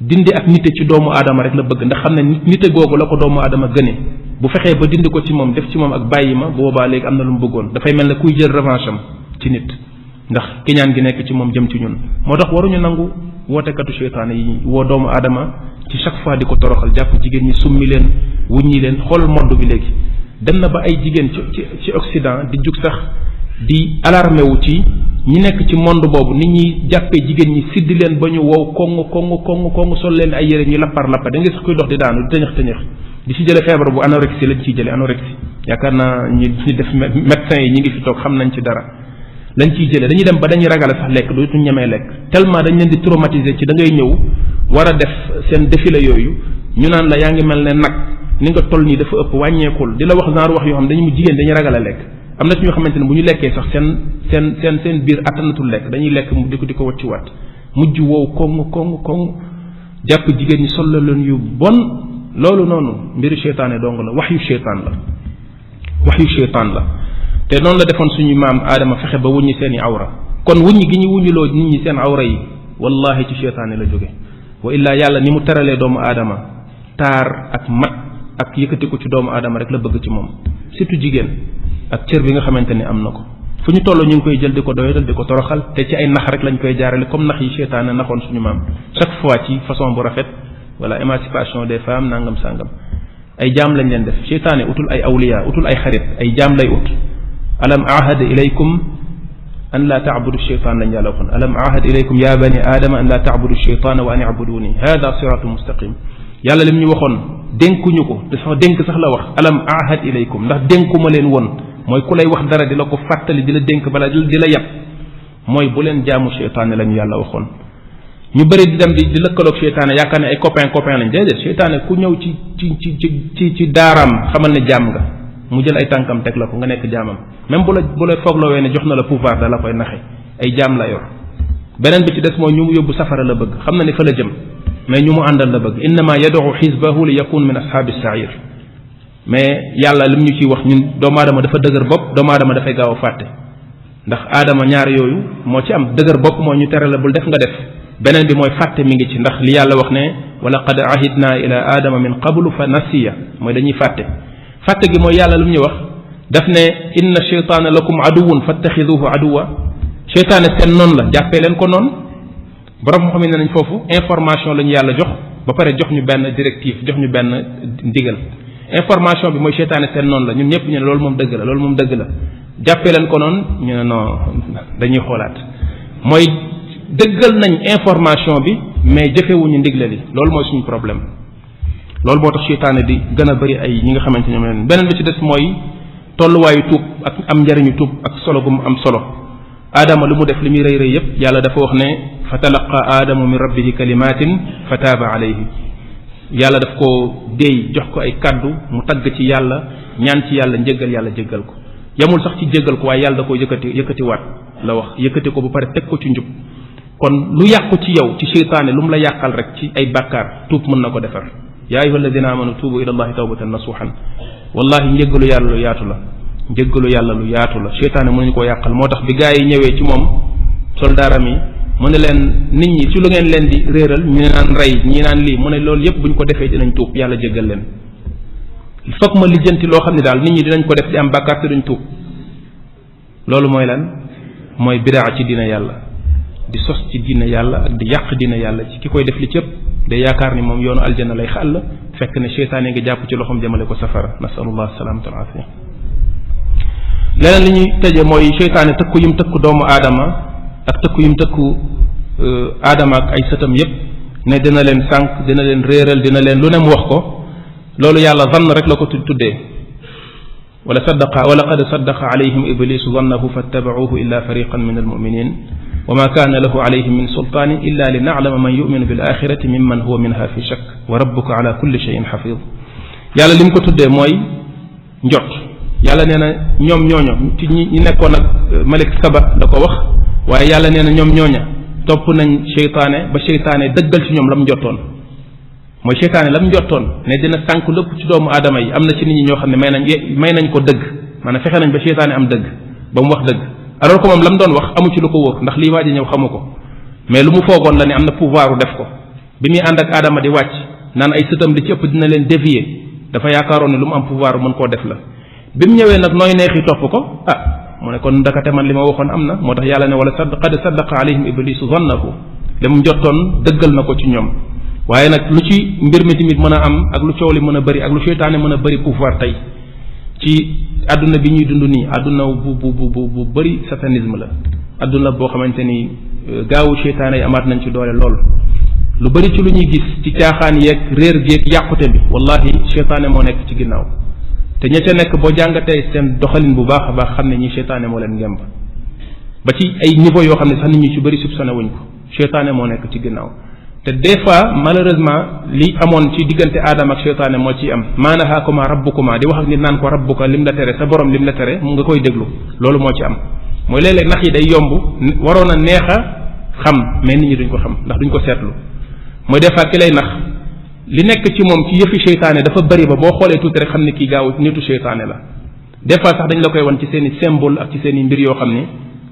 dindi ak nite ci doomu aadama rek la bëgg ndax xam ne nite googu la ko doomu aadama gëne bu fexee ba dindi ko ci moom def ci moom ak bàyyi ma boobaa léegi am na lu mu bëggoon dafay mel ne kuy jël revanche am ci nit ndax kiñaan gi nekk ci moom jëm ci ñun moo tax waruñu nangu wootekatu seytaane yi woo doomu aadama ci chaque fois di ko toroxal jàpp jigéen ñi summi leen wuññi leen xoolal monde bi léegi dem na ba ay jigéen ci Occident di jug sax di alarmé wu ci ñi nekk ci monde boobu nit ñi jàppee jigéen ñi siddi leen ba ñu wow koŋ sol leen ay yére ñu lappar da nga sax kuy dox di daanu di tëñëx di ci jële feebar bu anorexie lañ ciy jële anorexie yaakaar naa ñi def médecins yi ñi ngi fi toog xam nañ ci dara lañ ciy jële dañuy dem ba dañuy ragale sax lekk dootuñ ñemee lekk tellement dañ leen di traumatiser ci da ngay ñëw war a def seen défilé yooyu ñu naan la yaa ngi mel ne nag ni nga toll nii dafa ëpp wàññeekul di la wax genre wax yoo xam dañu mu jigéen dañuy ragale lekk am na ci ñoo xamante ne bu ñu lekkee sax seen biir attanatul lekk dañuy lekk mu di ko wacciwaat mujj wow koŋ jàpp jigéen ñi sol la leen yu bon loolu noonu mbiru seytaane dong la wax yu seytaan la te noonu la defoon suñu maam aadama fexe ba wuññi seen i awra kon wuññi gi ñu wuññiloo nit ñi seen awra yi wallahi ci seytaane la jóge wa illaa yàlla ni mu teralee doomu aadama taar ak mat ak yëkkatiku ci doomu aadama rek la bëgg ci moom surtout jigéen ak cër bi nga xamante ni am na ko fu ñu toll ñu ngi koy jël di ko doyadal di ko toroxal te ci ay nax rek lañ koy jaarale comme nax yi seytaane naxoon suñu maam chaque fois ci façon bu rafet wala émancipation des femmes nangam sangam ay jaam lañ leen def seytaane utul ay awliya utul ay xarit ay jaam lay ut alam ahad ilaykum an la taabudu sheytaan lañ yàlla waxoon alam ahad ilaykum ya bani aadama an la taabudu sheytaana wa an ibuduni hada siratu mustaqim yàlla lim ñu waxoon dénkuñu ko te sax dénk sax la wax alam ahad ilaykum ndax dénkuma leen woon mooy ku lay wax dara di la ko fàttali di la dénk bala di la yàpp mooy bu leen jaamu seytaane la ñu yàlla waxoon ñu bëri di dem di lëkkaloog seytaane yaakaar ne ay copain lañ déedéet seytaane ku ñëw ci daaraam xamal ne jaam nga mu jël ay tànkam teg la ko nga nekk jaamam même bu la foogloowee ne jox na la pouvoir da la koy naxe ay jaam la yor beneen bi ci des mooy ñu mu yóbbu safara la bëgg xam na ni fa la jëm mais ñu mu àndal la bëgg innama yad'u xisbahu li yakun min ashaabi sair mais yàlla lim ñu ciy wax ñun doomu aadama dafa dëgër bopp doomu aadama dafay gaaw a fàtte ndax aadama ñaar yooyu moo ci am dëgër bopp moo ñu tere la bul def nga def beneen bi mooy fàtte mi ngi ci ndax li yàlla wax ne wa laqad ahidna ila aadama min qablu fa nasiya mooy dañuy fàtte fàtte gi mooy yàlla lu ñu wax daf ne inna cheytaana lakum aduwun fattaxiduhu aduwa cheytaane seen noonu la jàppee leen ko noonu borom xam ne nañ foofu information la ñu yàlla jox ba pare jox ñu benn directive jox ñu benn ndigal information bi mooy cheytaane seen noonu la ñun ñëpp ñu ne loolu moom dëgg la loolu moom dëgg la jàppee leen ko noonu ñu ne non dañuy xoolaat mooy dëggal nañ information bi mais jëfewuñu ndigle li loolu mooy suñu problème loolu moo tax cheytaane di gën a bëri ay ñi nga xamante ñoom leen beneen bi ci des mooy tolluwaayu tuub ak am njariñu tuub ak solo gu mu am solo aadama lu mu def li muy rëy rëy yépp yàlla dafa wax ne fa talaqa aadamu min rabbihi kalimatin fa taaba alayhi yàlla daf ko déey jox ko ay kaddu mu tagg ci yàlla ñaan ci yàlla njëggal yàlla jéggal ko yamul sax ci jéggal ko waaye yàlla da koo yëkkatiwaat la wax yëkkati ko ba pare teg ko ci njub kon lu yàqu ci yow ci seytaane lu mu la yàqal rek ci ay bàkkaar tuub mën na ko defar yaa ayyuha alladina amanu tuubu ila allahi tawbatan nasuhan wallahi njëggalu yàlla lu yaatu la njëggalu yàlla lu yaatu la seytaane mënuñu koo yàqal moo tax bi gaa yi ñëwee ci moom soldaaram yi mu ne leen nit ñi ci lu ngeen leen di réeral ñu ne naan rey ñi naan lii mu ne loolu yépp bu ñu ko defee dinañ tuub yàlla jéggal leen fokk ma lijjanti loo xam ne daal nit ñi dinañ ko def di am bàkkaar te duñ tuub loolu mooy lan mooy bidaa ci diina yàlla di sos ci diina yàlla ak di yàq diina yàlla ci ki koy def li ci ëpp day yaakaar ni moom yoonu aljanna lay xàll fekk ne seytaane nga jàpp ci loxoom jëmale ko safara nasalullah salaamata wal afiya leneen li ñuy tëje mooy seytaane tëkku yim tëkku doomu aadama ak tëkku yim tëkku aadama ak ay sëtam yépp ne dina leen sànq dina leen réeral dina leen lu ne mu wax ko loolu yàlla zann rek la ko tuddee wala qad saddaqa alayhim iblisu zannahu fattabacuuhu illa fariqan min almuminin wa ma kaana lahu alayhim min sultaanin illa li naclama man yuminu bil axirati mimman huwa minha fi shakk wa rabbuka ala kulli cheyin xafid yàlla li mu ko tuddee mooy njot yàlla nee na ñoom ñooña ci ñi nekkoon ak malik saba da ko wax waaye yàlla nee na ñoom ñooña topp nañ seytaane ba seytaane dëggal ci ñoom lam njottoon mooy seytaane lam njottoon ne dina sànk lépp ci doomu aadama yi am na ci nit ñi ñoo xam ne may nañ ko dëgg maanaam fexe nañ ba seytaane am dëgg ba mu wax dëgg alors que moom lam doon wax amu ci lu ko wóor ndax lii waa ji ñëw xamu ko mais lu mu foogoon la ne am na pouvoir def ko bi muy ànd ak aadama di wàcc naan ay sëtam li ci ëpp dina leen dévier dafa yaakaaroon ne lu mu am pouvoir mën koo def la bi mu ñëwee nag nooy neexi topp ko mu ne kon ndakate man li ma waxoon am na moo tax yàlla ne wala qad saddaqa alayhim iblisu zannahu li mu njottoon dëggal na ko ci ñoom waaye nag lu ci mbir mi tamit mën a am ak lu coow li mën a bëri ak lu seytaane mën a bëri pouvoir tey ci adduna bi ñuy dund nii adduna bu bëri satanisme la adduna boo xamante ni gaawu seytaane yi amaat nañ ci doole lool lu bëri ci lu ñuy gis ci caaxaan yeeg réer géeg yàqute bi wallahi seytaane moo nekk ci ginnaaw te ña ca nekk boo jàngatee seen doxalin bu baax a baax xam ne ñi seytaane moo leen ngemb ba ci ay niveau yoo xam ne sax nit ñi ci bëri soupçonné wuñ ko seytaane moo nekk ci ginnaaw te des fois malheureusement li amoon ci diggante aadama ak seytaane moo ciy am maanahaakuma rabbukuma di wax ak nit naan ko rabbuka lim la tere sa borom lim la tere mu nga koy déglu loolu moo ci am mooy léeg-léeg nax yi day yomb waroon a neex a xam mais nit ñi duñ ko xam ndax duñ ko seetlu mooy des fois ki lay nax li nekk ci moom ci yëfi seytaane dafa bari ba boo xoolee tuuti rek xam ne kii gaaw nitu seytaane la des fois sax dañ la koy wan ci seen i symbole ak ci seen i mbir yoo xam ni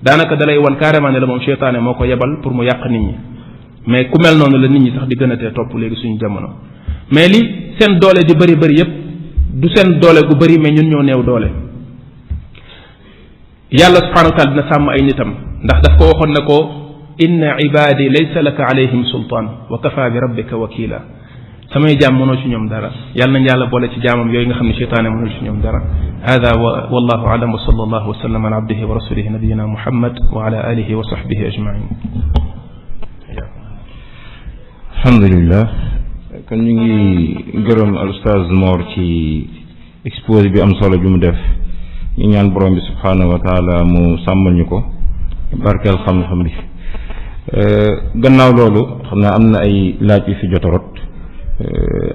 daanaka dalay wan carrément ne la moom seytaane moo ko yebal pour mu yàq nit ñi mais ku mel noonu la nit ñi sax di gën a tee topp léegi suñu jamono mais li seen doole di bëri bëri yépp du seen doole gu bëri mais ñun ñoo néew doole yàlla subhanahu wa taala dina sàmm ay nitam ndax daf ko waxoon ne ko inna ibadi laysa laka alayhim sultaan wa kafa bi rabbika wakila samay jaam mënoo ci ñoom dara yàlla nañ yàlla boole ci jaamam yooyu nga xam ne seytaane mënul ci ñoom dara hada wallahu alam wa sallallahu wa sallam ala abdihi wa rasulihi nabiyina muhammad wa ala alihi wa sahbihi ajmain alhamdulillah kon ñu ngi gërëm al ustaz Mor ci exposé bi am solo bi mu def ñu ñaan borom bi subhanahu wa taala mu sàmmal ñu ko barkeel xam-xam bi gannaaw loolu xam naa am na ay laaj yu fi jot a rot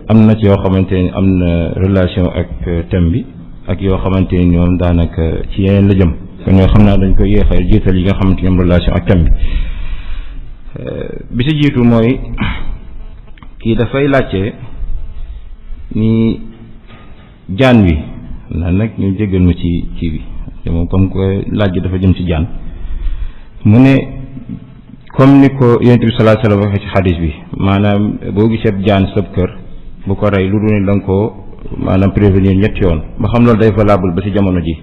am na ci yoo xamante ni am na relation ak thème bi ak yoo xamante ni ñoom daanaka ci yeneen la jëm kon ñoo xam naa dañ koy yéexal jiital yi nga xamante ni am relation ak thème bi bi si jiitu mooy kii dafay laajte ni jaan wi na nag ñu jéggal ma ci kii bi te moom comme que laaj bi dafa jëm ci jaan mu ne comme ni ko yonent bi sallallahu alayhi wasallam waxee ci xadis bi maanaam boo gisee jaan sab kër bu ko rey lu dul ne da nga ko maanaam prévenir ñetti yoon ba xam loolu day valable ba ci jamono ji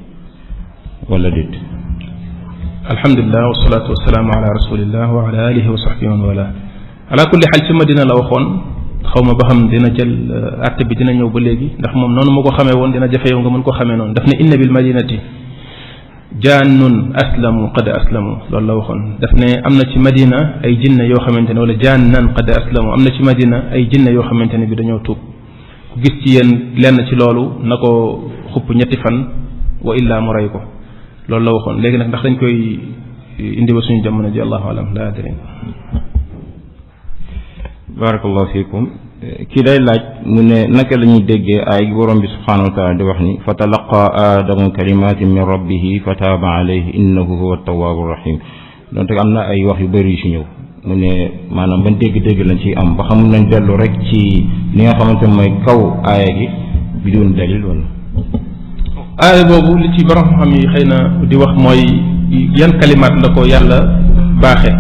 wala déet. alhamdulilah wasalaatu wasalaamu ala rasulillah wa ala alihi wa sahbihi wa wala ala kulli xaal ci Madina la waxoon xaw ma ba xam dina jël atte bi dina ñëw ba léegi ndax moom noonu ma ko xamee woon dina jafe yow nga mën ko xamee noonu daf ne inna bil madinati jaannun aslamu qad aslamu loolu la waxoon daf ne am na ci Madina ay jinne yoo xamante ne wala jaannan qad aslamu am na ci Madina ay jinne yoo xamante ne bi dañoo tuub ku gis ci yéen lenn ci loolu na ko xupp ñetti fan wa illaa mu rey ko loolu la waxoon léegi nag ndax dañ koy indi ba suñu jamono ji allahu alam laa adri. barakallahu fiikum kii day laaj mu ne naka la ñuy déggee ay borom bi subhanahu wa taala di wax ni fa talaqa aadamu kalimatin min rabbihi fa taaba alayhi innahu huwa tawaabu rahim donte am na ay wax yu bëri yu si ñëw mu ne maanaam ban dégg-dégg lañ ciy am ba xam nañ dellu rek ci li nga xamante mooy kaw aaya gi bidun dalil wala. aaya boobu li ci borom xam yi xëy na di wax mooy yan kalimaat la ko yàlla baaxe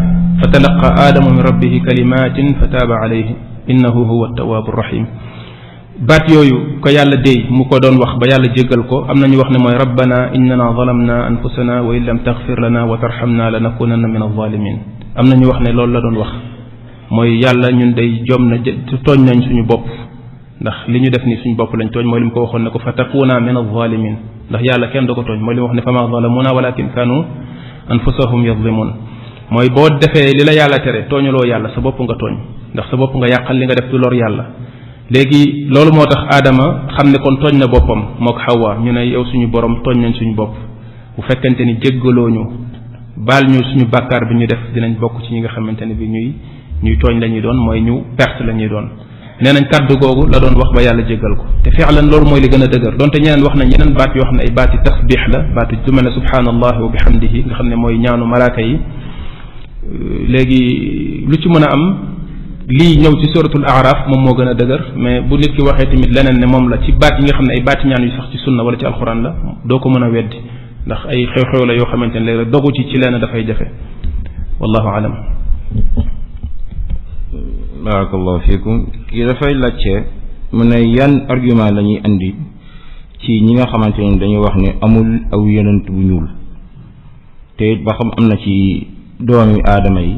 fa talaqa aadamu min rabbihi kalimatin fa taaba alayhi innahu huwa tawaabu rahim baat yooyu ko yàlla déy mu ko doon wax ba yàlla jéggal ko am nañu wax ne mooy rabbana innana zalamna anfusana wa in lam taghfir lana wa tarhamna lanakunanna min alzalimin am nañu wax ne loolu la doon wax mooy yàlla ñun day jom na tooñ nañ suñu bopp ndax li ñu def ni suñu bopp lañ tooñ mooy li mu ko waxoon ne ko fa takuna min alzalimin ndax yàlla kenn du ko tooñ mooy li mu wax ne fa ma zalamuna walakin kanu anfusahum yazlimun mooy boo defee li la yàlla tere tooñuloo yàlla sa bopp nga tooñ ndax sa bopp nga yàqal li nga def du lor yàlla léegi loolu moo tax aadama xam ne kon tooñ na boppam mook Hawa ñu ne yow suñu borom tooñ nañ suñu bopp bu fekkente ni jéggaloo ñu baal ñu suñu bàkkaar bi ñu def dinañ bokk ci ñi nga xamante ne bi ñuy tooñ la ñuy doon mooy ñu perte la ñuy doon nee nañ kàddu googu la doon wax ba yàlla jéggal ko te fi'lan loolu mooy li gën a dëgër donte ñeneen wax nañ yeneen baat yoo xam ne ay baati tasbix la baatu lu mel ne subhaanallahi wa bihamdihi nga xam ne mooy ñaanu malaaka yi léegi lu ci mën a am lii ñëw ci suratul araf moom moo gën a dëgër mais bu nit ki waxee tamit leneen ne moom la ci baat yi nga xam ne ay baati ñaan yu sax ci sunna wala ci alxuraan la doo ko mën a weddi ndax ay xew-xew la yoo xamante ne léeg-léeg dogu ci lenn dafay jafe wallahu alam. barakallahu fiikum kii dafay laajte mu ne yan argument la ñuy andi ci ñi nga xamante ni dañuy wax ne amul aw yonent bu ñuul te it ba xam am na ci doomi aadama yi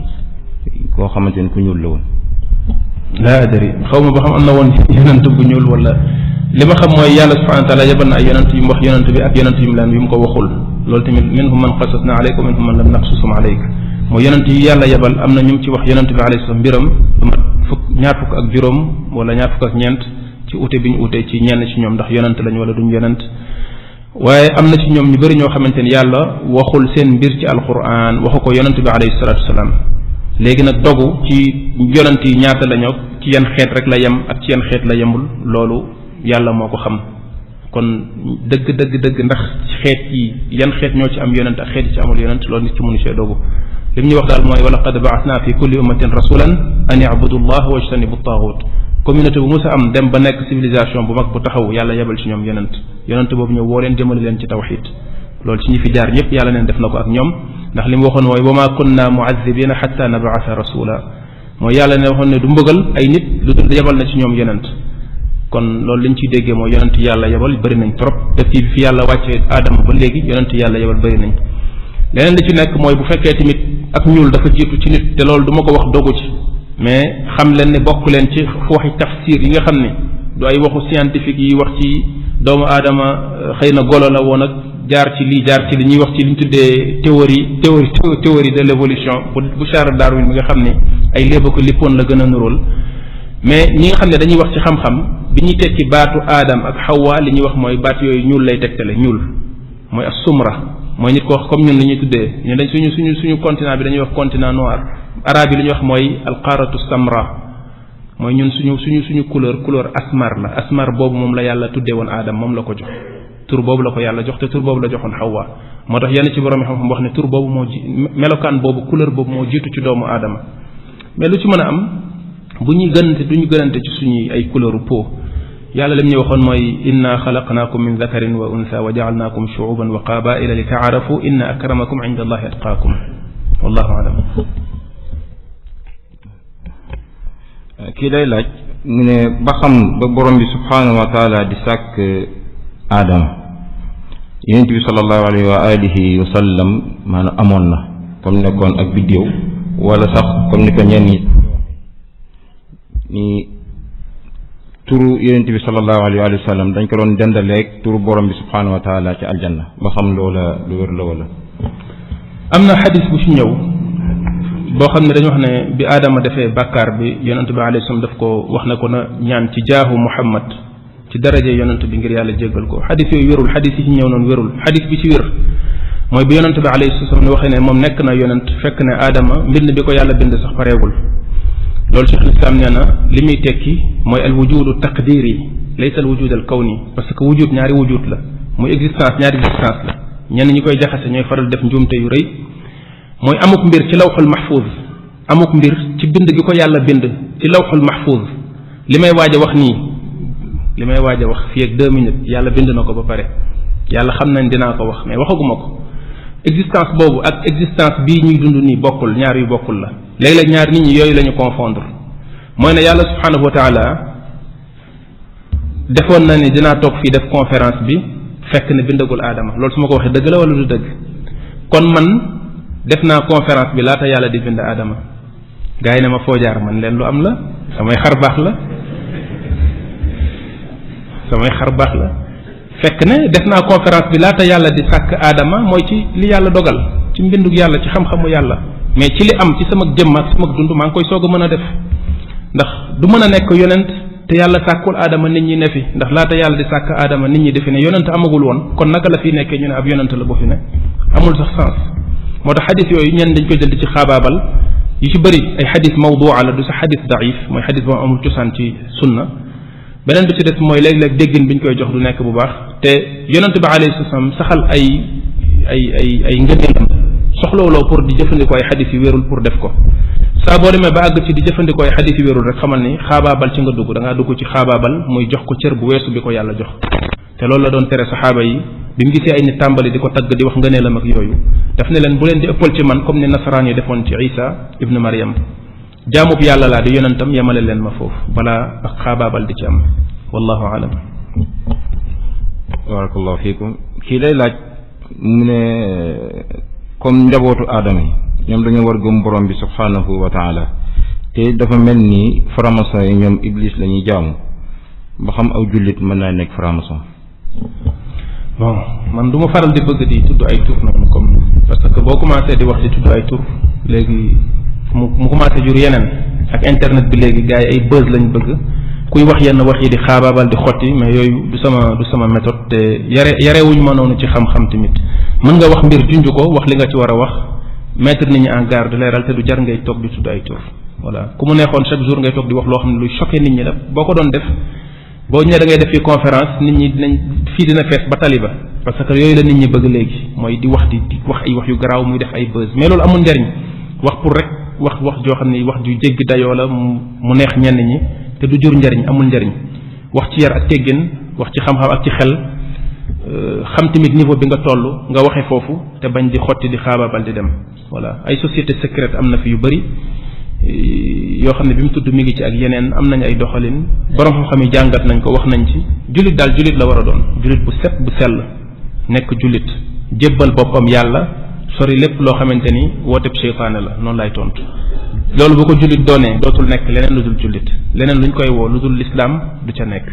koo xamante ni ku ñuul la woon. laa adri xaw ma ba xam am na woon yonent bu ñuul wala li ma xam mooy yàlla subhanahu wa taala yebal na ay yonent yu mu wax yonent bi ak yonent yu mu laan yu mu ko waxul loolu tamit minhum man qasasna alayka wa minhum man lam naqsusum alayk mooy yonent yi yàlla yebal am na ñu ci wax yonent bi alayhi salaam mbiram ñaar fukk ak juróom wala ñaar fukk ak ñeent ci ute bi ñu ute ci ñenn ci ñoom ndax yonent lañ wala duñ yonent waaye am na ci ñoom ñu bëri ñoo xamante ni yàlla waxul seen mbir ci alquran waxu ko yonent bi alayhi salatu wasalaam léegi nag dogu ci yonent yi ñaata la ñoo ci yan xeet rek la yem ak ci yan xeet la yemul loolu yàlla moo ko xam kon dëgg ndax xeet yi yan xeet ñoo ci am yonent ak xeet yi ci amul yonent loolu nit ci mënu see dogu li mu ñuy wax daal mooy wa laqad ba'athna fi kulli ummatin rasulan an i'budu llaha wajtanibu taaxut communauté bu musa am dem ba nekk civilisation bu mag bu taxaw yàlla yebal ci ñoom yonent boobu ñëw woo leen jëmale leen ci tawxid loolu ci ñi fi jaar ñëpp yàlla neen def na ko ak ñoom ndax li mu waxoon mooy wa ma kunna mu'azzibina hatta nab'atha rasula mooy yàlla ne waxoon ne du mbëggal ay nit lu dul yebal na ci ñoom yonent kon loolu liñ ciy déggee mooy yonent yàlla yebal bëri nañ trop depuis fi yàlla wàcce aadama ba léegi yonent yàlla yebal bëri nañ leneen li ci nekk mooy bu fekkee tamit ak ñuul dafa jiitu ci nit te loolu du ma ko wax dogu ci mais xam leen ne bokk leen ci waxi tafsir yi nga xam ne du ay waxu scientifique yi wax ci doomu aadama xëy na golo la woon ak jaar ci li ñuy wax ci li ñu tuddee théorie de l'évolution bu Charles Darwin mi nga xam ne ay léeba ko lippoon la gën a nuróol mais ñi nga xam ne dañuy wax ci xam-xam bi ñuy tekki baatu aadam ak xawwa li ñuy wax mooy baat yooyu ñuul lay tegtale ñuul mooy as-sumra mooy nit ko wax comme ñun li ñuy tuddee ñu dañ suñu continent bi dañuy wax continent noir arabe yi li ñuy wax mooy alqaratu samra mooy ñun suñu couleur asmar la asmar boobu moom la yàlla tuddee woon aadam moom la ko jox tur boobu la ko yàlla jox te tur boobu la joxoon xawwa moo tax yenn ci borom xam-xam wax ne tur boobu melokaan boobu couleur boobu moo jiitu ci doomu aadama mais lu ci mën a am bu ñuy gënante du ñu gënante ci suñuy ay couleur peau yàlla lim ñu waxoon mooy inna xalaqnaakum min dakarin wa unsa wa jaalnaakum shuuban wa qabaila li taarafu inna akramakum inda allahi atqaakum wallahu alam. kii day laaj mu ne ba xam ba borom bi subhanahu wa taala di sàkk aadama yonent bi sallallahu alayhi wa alihi wa sallam maanaam amoon na comme nekkoon ak biddéew wala sax comme ni ko ñenn ni turu yonent bi sallallahu alayhi wa sallam dañ ko doon dendaleeg turu borom bi subhanahu wa taala ci aljanna ba xam loola lu wér la wala. am na xadis bu ci ñëw boo xam ne dañu wax ne bi aadama defee bàkkaar bi yonent bi alayhi salaam daf ko wax na ko na ñaan ci jaahu muhammad ci daraje yonent bi ngir yàlla jéggal ko xadis yooyu wérul xadis yi ci ñëw noonu wérul xadis bi ci wér mooy bi yonent bi alayhi salaam ne waxee ne moom nekk na yonent fekk ne aadama mbind bi ko yàlla bind sax pareegul loolu Cheikh Islam nee na li muy tekki mooy al wujudu taqdiri laysa al wujud al kawni parce que wujud ñaari wujud la muy existence ñaari existence la ñenn ñi koy jaxase ñooy faral def njuumte yu rëy mooy amuk mbir ci lawxul mahfuz amuk mbir ci bind gi ko yàlla bind ci lawxul mahfuz li may waaj a wax nii li may waaj a wax fii ak 2 minutes yàlla bind na ko ba pare yàlla xam nañ dinaa ko wax mais waxaguma ko existence boobu ak existence bii ñuy dund nii bokkul ñaar yu bokkul la léeg-léeg ñaar nit ñi yooyu la ñu confondre mooy ne yàlla subhanahu wa taala defoon na ni dinaa toog fii def conférence bi fekk ne bindagul aadama loolu su ma ko waxee dëgg la wala du dëgg kon man def naa conférence bi laata yàlla di bind aadama gars yi ne ma foo jaar man leen lu am la samay xar baax la fekk ne def naa conférence bi laata yàlla di sàkk aadama mooy ci li yàlla dogal ci mbindug yàlla ci xam-xamu yàlla mais ci li am ci sama jëmm ak sama dund maa ngi koy soog a mën a def ndax du mën a nekk yonent te yàlla sàkkul aadama nit ñi ne fi ndax laata yàlla di sàkk aadama nit ñi defi ne yonent amagul woon kon naka la fi nekkee ñu ne ab yonent la bu fi ne amul sax sens moo tax xadis yooyu ñenn dañ koy jël di ci xaabaabal yu ci bëri ay xadis mawdua la du sa xadis daif mooy xadis boo amul cosaan ci sunna beneen bi ci des mooy léeg-léeg déggin bi ñu koy jox du nekk bu baax te yonent bi alayhi salaam saxal ay ngëneelam soxlawuloo pour di jëfandikoo ay xadis yu wérul pour def ko saa boo demee ba àgg ci di jëfandikoo ay xadis yu wérul rek xamal ni xaabaabal ci nga dugg da ngaa dugg ci xaabaabal muy jox ko cër bu weesu bi ko yàlla jox te loolu la doon tere saxaaba yi bi mu gisee ay nit tàmbali di ko tagg di wax ngëneelam ak yooyu daf ne leen bu leen di ëppal ci man comme ni nasaraan yi defoon ci Isa ibnu Maryam jaamub yàlla laa di yonentam yemale leen ma foofu balaa ak xaabaabal di ci am wallahu alam. barakallahu fiikum kii lay laaj mu ne comme njabootu aadama yi ñoom dañoo war gëm borom bi subhanahu wa taala te dafa mel ni franc-maçon yi ñoom iblis la ñuy jaamu ba xam aw jullit mën naa nekk franc-maçon. bon man du ma faral di bëgg di tudd ay tur noonu comme parce que boo commencé di wax di tudd ay tur léegi mu commencé jur yeneen ak internet bi léegi gars yi ay buzz lañ bëgg kuy wax yenn wax yi di xaabaabal di xotti mais yooyu du sama méthode te yarewuñ ma noonu ci xam-xam tamit mën nga wax mbir junj ko wax li nga ci war a wax mettre nit ñi en garde leeral te du jar ngay toog di tudd ay tur voilà ku mu neexoon chaque jour ngay toog di wax loo xam ne luy choqué nit ñi la boo ko doon def boo ñëwee da ngay def fii conférence nit ñi dinañ fii dina fees ba taliba parce que yooyu la nit ñi bëgg léegi mooy di wax ay wax yu garaaw muy def ay buzz mais loolu amul njariñ wax pour rek wax joo xam ne wax ju jéggi dayoo la mu neex ñenn ñi te du jur njariñ amul njariñ wax ci yar ak teggin wax ci xam-xam ak ci xel xam tamit niveau bi nga toll nga waxe foofu te bañ di xotti di xaabaabal di dem voilà ay société secrète am na fi yu bëri yoo xam ne bi mu tudd mi ngi ci ak yeneen am nañ ay doxalin borom xam-xam yi jàngat nañ ko wax nañ ci jullit daal jullit la war a doon jullit bu set bu sell nekk jullit jébbal boppam yàlla sori lépp loo xamante ni wooteb seytaane la noonu lay tontu loolu bu ko jullit doonee dootul nekk leneen lu dul jullit leneen luñ koy woo lu dul l'islam du ca nekk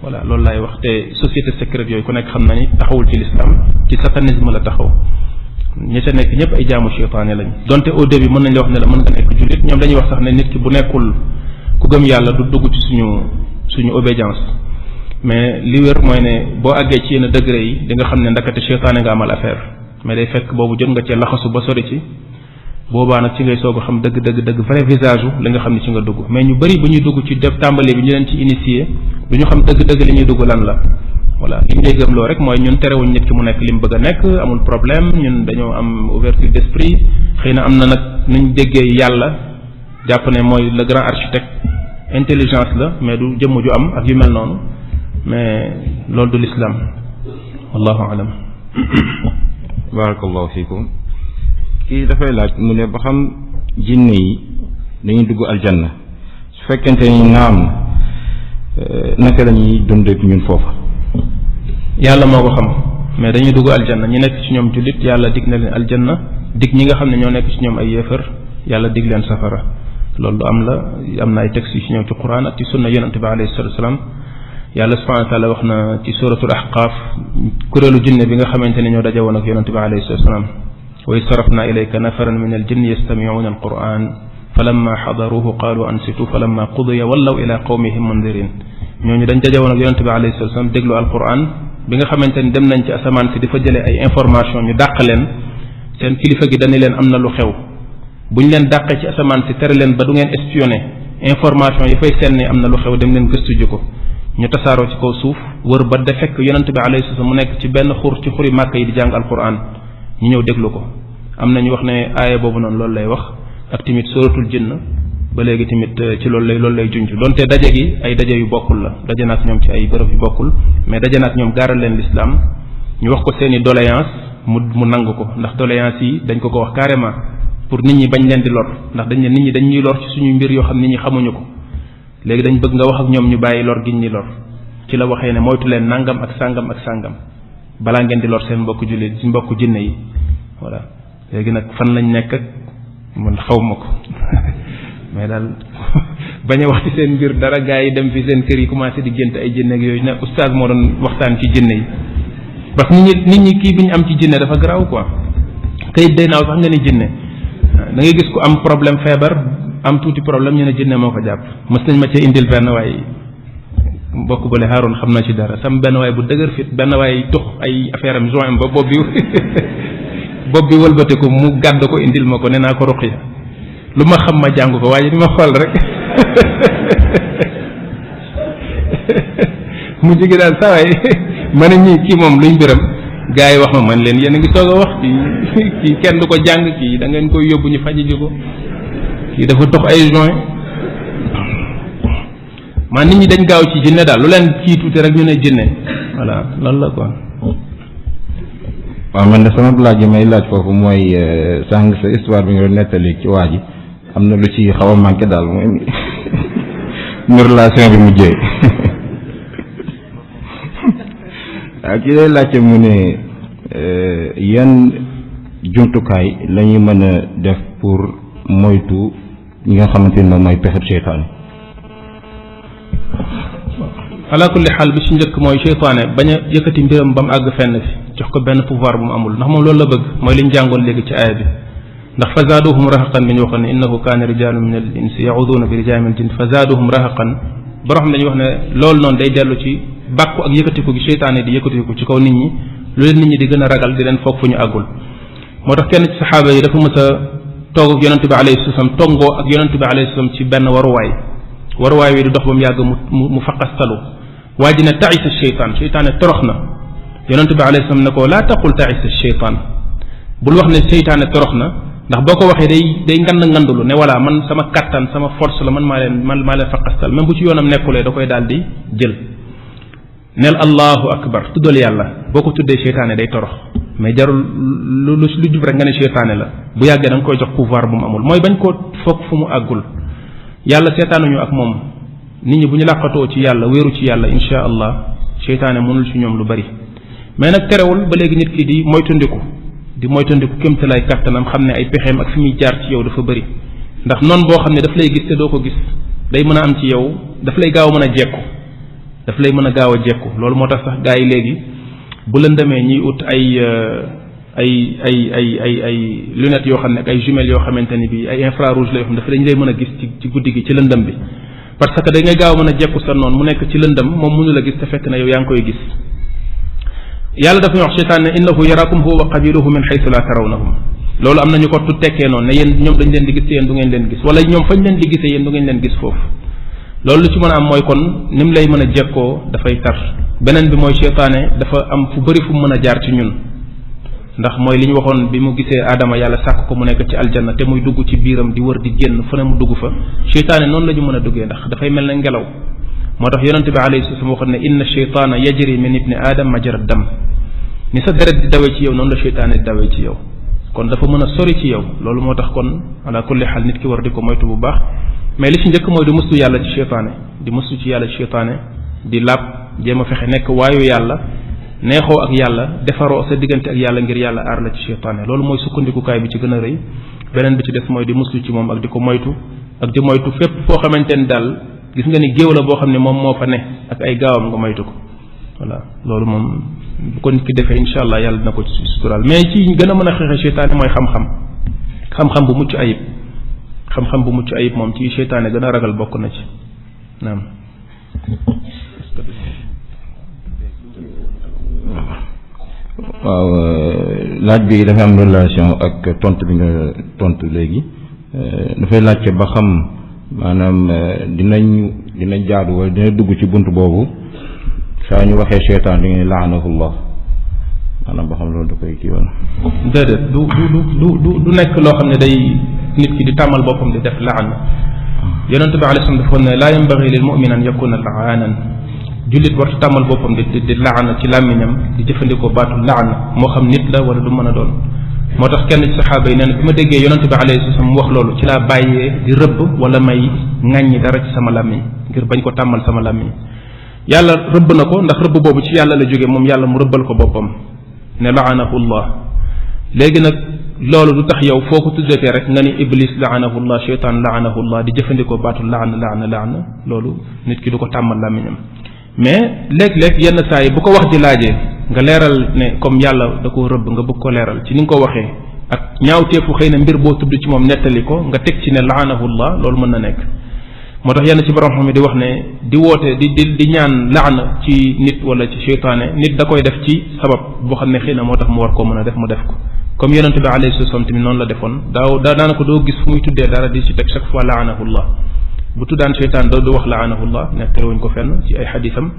voilà loolu laay wax te société secrète yooyu ku nekk xam na ni taxawul ci l'islam ci satanisme la taxaw ñi ca nekk ñëpp ay jaamu seytaane lañ donte au début mën nañ la wax ne la mën nga nekk jullit ñoom dañuy wax sax ne nit ki bu nekkul ku gëm yàlla du dugg ci suñu obédience mais li wér mooy ne boo àggee ci yenn degré yi di nga xam ne ndakate seytaane nga amal affaire mais day fekk boobu jot nga cee laxasu ba sori ci boobaa nag ci ngay soog a xam dëgg vrai visage u li nga xam ne ci nga dugg mais ñu bëri bu ñuy dugg ci def tàmbali bi ñu leen ci initié du ñu xam dëgg li ñuy dugg lan la voilà li ñu lay gëmloo rek mooy ñun terewuñ nit ki mu nekk li mu bëgg a nekk amul problème ñun dañoo am ouverture d'esprit xëy na am na nag nuñ déggee yàlla jàpp ne mooy le grand architecte intelligence la mais du jëmm ju am ak yu mel noonu mais loolu du l'islam wallahu alam. barakallahu fiikum. kii dafay laaj mu ne ba xam jinne yi dañuy dugg aljanna su fekkente ni naam naka la ñuy dund ak ñun foofa. yàlla moo ko xam mais dañuy dugg aljanna ñi nekk ci ñoom jullit yàlla dig na leen aljanna dig ñi nga xam ne ñoo nekk ci ñoom ay yéefar yàlla dig leen safara loolu am na ay textes yu ci ñëw ci quran ak ci sunna yonente bi alayhi salatu wasalaam yàlla subhanahu wa taala wax na ci suratul ahqaaf kuréelu jinne bi nga xamante ne ñoo daje woon ak yonente bi alayhi salatu wasalaam wa iz sarafna ilayka nafaran min al jinni yastami'una al quran falamma xadaruhu qaalu ansitu falamma qudiya wallaw ila qawmihim mundirin ñooñu dañ daje woon ak yonente bi alayhi salatu wasalaam déglu al quran bi nga xamante ni dem nañ ci asamaan si di fa jëlee ay information ñu dàq leen seen kilifa gi dañu leen am na lu xew bu ñu leen dàqee ci asamaan si tere leen ba du ngeen espionné information yi fay seen ni am na lu xew dem leen gëstu ji ko ñu tasaaroo ci kaw suuf wër ba de fekk yonent bi alayhi salaam mu nekk ci benn xur ci xuri màkk yi di jàng alquran ñu ñëw déglu ko am na ñu wax ne aaya boobu noonu loolu lay wax ak tamit suratul jinn ba léegi tamit ci loolu lay junj donte daje gi ay daje yu bokkul la daje na ak ñoom ci ay bërëb yu bokkul mais daje na ak ñoom gaaral leen l'islam ñu wax ko seeni doléance mu nangu ko ndax doléance yi dañ ko wax carrément pour nit ñi bañ leen di lor ndax dañ ne nit ñi dañ ñuy lor ci suñu mbir yoo xam nit ñi xamuñu ko léegi dañ bëgg nga wax ak ñoom ñu bàyyi lor giñ ñi lor ci la waxee ne moytu leen nangam ak sàngam ak sàngam balaa ngeen di lor seen mbokku jullit ci mbokku jinne yi voilà léegi nag fan lañ nekk ak man xaw ma ko mais daal bañ a wax ci seen mbir dara gaa yi dem fi seen kër yi commencé di gént ay jinne ak yooyu nag oustaz moo doon waxtaan ci jinne yi parce que nit ñi kii bi ñu am ci jinne dafa garaaw quoi kayit day naaw sax nga ni jinne da ngay gis ku am problème feebar am tuuti problème ñu ne jinne moo ko jàpp mës nañ ma cee indil benn waay mbokk bale Haroun xam na ci dara sam benn waay bu dëgër fit benn waay tux ay affaire am joint ba bopp bi wëlbatiku mu gàdd ko indil ma ko nee naa ko ruqiya lu ma xam ma jàng ko waaye ni ma xool rek mu jigi daal saa waay ma ne ñii kii moom luñ mbiram gaa yi wax ma man leen yéen a ngi soog a wax kii kenn du ko jàng kii da ngeen koy yóbbu ñu faji ji ko kii dafa dox ay joint maa nit ñi dañ gaaw ci jinne daal lu leen kii tuuti rek ñu ne jinne voilà loolu la quoi. waaw man de sama laaj yi may laaj foofu mooy sàng sa histoire bi nga doon nettali ci waa ji am na lu ci xaw a manqué daal mooy nu relation bi mujjee waaw ki lay laajte mu ne yan jumtukaay la ñuy mën a def pour moytu ñi nga xamante ni moom mooy pexeb seytaane. ala kulli xaal bi ci njëkk mooy seytaane bañ a yëkkati mbiram ba mu àgg fenn fi jox ko benn pouvoir bu mu amul ndax moom loolu la bëgg mooy li ñu jàngoon léegi ci aaya bi ndax fa zaaduhum rahaqan bi ñu waxoon ne innahu kaana rijaalun min al insi yacuduuna bi rijaalin min al jinn fa zaaduhum rahaqan borom xam dañuy wax ne loolu noonu day dellu ci bàkku ak yëkkatiku gi seytaane di yëkkatiku ci kaw nit ñi lu leen nit ñi di gën a ragal di leen foog fu ñu àggul moo tax kenn ci saxaaba yi dafa mës a toog ak yonente bi alayhi salaam tongoo ak yonente bi alayhi salaam ci benn waruwaay wi di dox ba mu yàgg mu faqastalu waa ji ne taisa seytaane torox na yonente bi alayhi salaam ne ko laa taqul taisa seytaan bul wax ne seytaane torox na ndax boo ko waxee day ngandulu ne voilà man sama kattan sama force la man maa leen faqastal même bu ci yoonam nekkulee da koy daal di jël neel allahu akbar tuddal yàlla boo ko tuddee seytaane day torox mais jarul lu jub rek nga ne seytaane la bu yàggee da nga koy jox pouvoir bu mu amul mooy bañ koo foog fu mu àggul yàlla seetaanuñu ak moom nit ñi bu ñu làqatoo ci yàlla wéeru ci yàlla insha allah seytaane mënul ci ñoom lu bari mais nag terewul ba léegi nit ki di moytandiku kémtalaay kàttanam xam ne ay pexeem ak fi muy jaar ci yow dafa bari ndax noonu boo xam ne daf lay gis te doo ko gis day mën a am ci yow daf lay gaaw a mën a jekku daf lay mën a gaaw a jekku loolu moo tax sax gaa yi léegi bu lëndamee ñiy ut ay lunettes yoo xam ne ak ay jumelles yoo xamante ni bi ay infrarouge la yoo xam ne dafa dañu lay mën a gis ci guddi gi ci lëndëm bi parce que da ngay gaaw a mën a jekku sa noonu mu nekk ci lëndëm moom mënu la gis te fekk na yow yaa ngi koy gis yàlla dafa ñu wax seytaan ne innahu yarakum huwa wa qabiluhu min haythu la tarawnahum loolu am nañu ko tu tekkee noonu ne yéen ñoom dañ leen di gis te yéen du ngeen leen gis wala ñoom fañ leen di gisee yéen du ngeen leen gis foofu loolu lu ci mën a am mooy kon ni mu lay mën a jekkoo dafay tar beneen bi mooy seytaane dafa am fu bëri fu mu mën a jaar ci ñun ndax mooy li ñu waxoon bi mu gisee aadama yàlla sàkk ko mu nekk ci aljanna te muy dugg ci biiram di wër di génn fu ne mu dugg fa cheytaane noonu la ñu mën a duggee ndax dafay mel ne ngelaw moo tax yonente bi alayhi salaam waxoon ne inna cheytaana yajri min ibni aadam majra dam ni sa deret di dawee ci yow noonu la cheytaane di dawee ci yow kon dafa mën a sori ci yow loolu moo tax kon ala kulli xaal nit ki war di ko moytu bu baax mais li ci njëkk mooy di mustu yàlla ci cheytaane di mustu ci yàlla ci cheytaane di laab jéem a fexe nekk waayu yàlla neexoo ak yàlla defaroo sa diggante ak yàlla ngir yàlla aar la ci cheytaane loolu mooy sukkandikukaay bi ci gën a rëy beneen bi ci des mooy di muslu ci moom ak di ko moytu ak di moytu fépp foo xamante ni daal gis nga ni géew la boo xam ne moom moo fa ne ak ay gaawam nga moytu ko voilà loolu moom bu ko nit ki defee incha allah yàlla dina ko ci suturaal mais ci gën a mën a xeexe cheytaane mooy xam-xam bu mucc ayib xam-xam bu mucc ayib moom ci cheytaane gën a ragal bokk na ci naam waaw laaj bi dafa am relation ak tontu bi nga tontu léegi dafay laajte ba xam maanaam dinañ jaadu wala dina dugg ci bunt boobu saa ñu waxee cheytaan di nga laanahullah maanaam ba xam loolu da koy kii woon déedéet du nekk loo xam ne day nit ki di tàmmal boppam di def laan yonente bi alayhi salaam dafa ne laa yambagi lil mu'min an yakuna laanan jullit warta tàmmal boppam di laana ci làmmiñam di jëfandikoo baatu laana moo xam nit la wala du mën a doon moo tax kenn ci saxaaba yi nee na bi ma déggee yonente bi alayhi salaam mu wax loolu ci laa bàyyee di rëbb wala may ŋàññi dara ci sama làmmiñ ngir bañ ko tàmmal sama làmmiñ yàlla rëbb na ko ndax rëbb boobu ci yàlla la jóge moom yàlla mu rëbbal ko boppam ne laanahullah léegi nag loolu du tax yow foo ko tuddatee rek nga ni iblis laanahullah cheytaan laanahullah di jëfandikoo baatu laana loolu nit ki du ko tàmmal làmmiñam mais léeg-léeg yenn saa yi bu ko wax ji laajee nga leeral ne comme yàlla da koo rëbb nga bëgg ko leeral ci ni nga ko waxee ak ñaawteefu xëy na mbir boo tudd ci moom nettali ko nga teg ci ne laanahullah loolu mën na nekk moo tax yenn ci borom xam ne di wax ne di woote di ñaan laana ci nit wala ci cheytaane nit da koy def ci sabab boo xam ne xëy na moo tax mu war koo mën a def mu def ko comme yonente bi alayhi salaam tamit noonu la defoon daana ko doo gis fu muy tuddee dara di ci teg chaque fois laanahullah bu tuddaan cheytaan du wax laanahullah nekkee wuñ ko fenn ci ay xadisam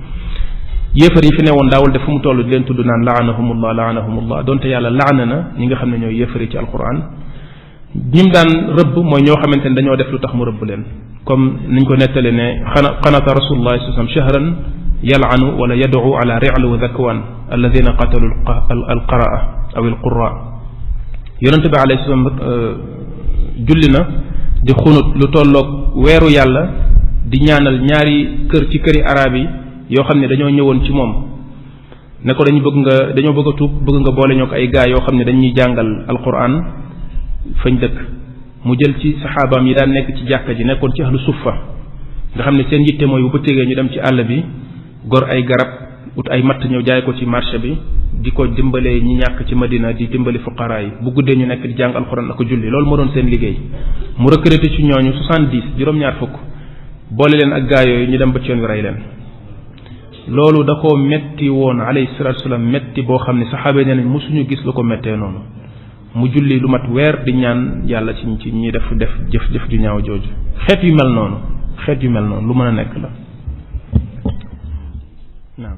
yéefar yi fi ne woon daawul def fu mu toll di leen tudd naan laanahumullah donte yàlla laana na ñi nga xam ne ñooy yéefar yi ci alquran ñim daan rëbb mooy ñoo xamante ne dañoo def lu tax mu rëbb leen comme niñ ko nettale ne qanata rasulullah sallallahu alayhi wasallam shahran yal'anu wala yad'u ala ri'l wa dhakwan alladhina qatalu alqaraa aw alqurra yonente bi alayhi salaam julli na di xunut lu tolloog weeru yàlla di ñaanal ñaari kër ci këri arab yi yoo xam ne dañoo ñëwoon ci moom ne ko dañoo bëgg a tuub bëgg nga boole ñoo ko ay gaa yoo xam ne dañuy jàngal alquran fañ dëkk mu jël ci saxaabaam yi daan nekk ci jàkka ji nekkoon ci ahlu suffa nga xam ne seen yitte mooy bu bëccëgee ñu dem ci àll bi gor ay garab ut ay matt ñëw jaay ko ci marché bi di ko dimbalee ñi ñàkk ci Madina di dimbali fuqaraa yi bu guddee ñu nekk di jàng alxuraan ak julli loolu moo doon seen liggéey mu recruté ci ñooñu 70 juróom-ñaar fukk boole leen ak gaa yooyu ñu dem ba ci yoon wi rey leen loolu da koo metti woon alayhi salaatu wasalaam metti boo xam ne saxaaba yi nee nañ mosuñu gis lu ko mettee noonu mu julli lu mat weer di ñaan yàlla ci ñi def jëf ju ñaaw jooju xeet yu mel noonu lu mën a nekk la naam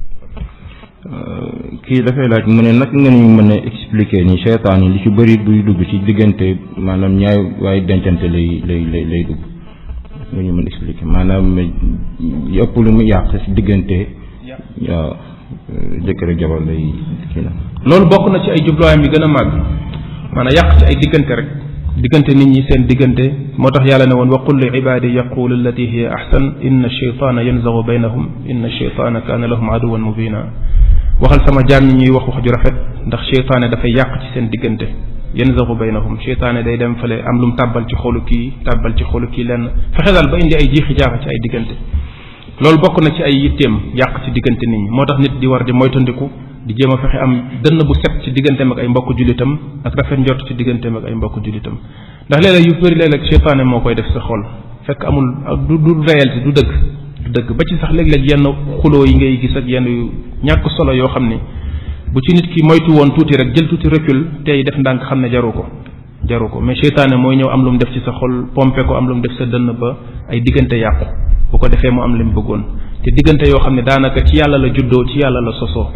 kii dafay laaj mu ne nag nga ñu mën a expliquer ni seytaan yi li ci bëri buy dugg ci diggante maanaam ñaay waaye dencante lay dugg nga ñu mën a expliquer maanaam ëpp lu mu yàq ci diggante waaw jëkkër ak jabar lay kii na loolu bokk na ci ay jubluwaayam yi gën a màgg maanaam yàq ci ay diggante rek diggante nit ñi seen diggante moo tax yàlla ne woon wa qul li ibaadi yaqulu allati hiya ahsan inna shaytaana yanzagu baynahum inna shaytaana kaana lahum aduwan mubina waxal sama jaam ñi ñuy wax ju rafet ndax cheytaane dafay yàq ci seen diggante yanzagu baynahum cheytaane day dem fale am lu mu tàbbal ci xolu kii lenn fexe daal ba indi ay jiixi jaaxa ci ay diggante loolu bokk na ci ay yitteem yàq ci diggante nit ñi moo tax nit di war di moytandiku di jéem a fexe am dënn bu set ci digganteem ak ay mbokk jullitam ak rafet njort ci digganteem ak ay mbokk jullitam ndax léeg-léeg yu bëri léeg-léeg cheytaane moo koy def sa xol fekk amul du réalité du dëgg ba ci sax léeg-léeg yenn xuloo yi ngay gis ak yenn yu ñàkk solo yoo xam ni bu ci nit ki moytu woon tuuti rek jël tuuti recul tey def ndànk xam ne jaru ko mais cheytaane mooy ñëw am lu mu def ci sa xol pompe ko am lu mu def sa dënn ba ay diggante yàqu bu ko defee mu am li mu bëggoon te diggante yoo xam ne daanaka ci yàlla la juddoo ci yàlla la sosoo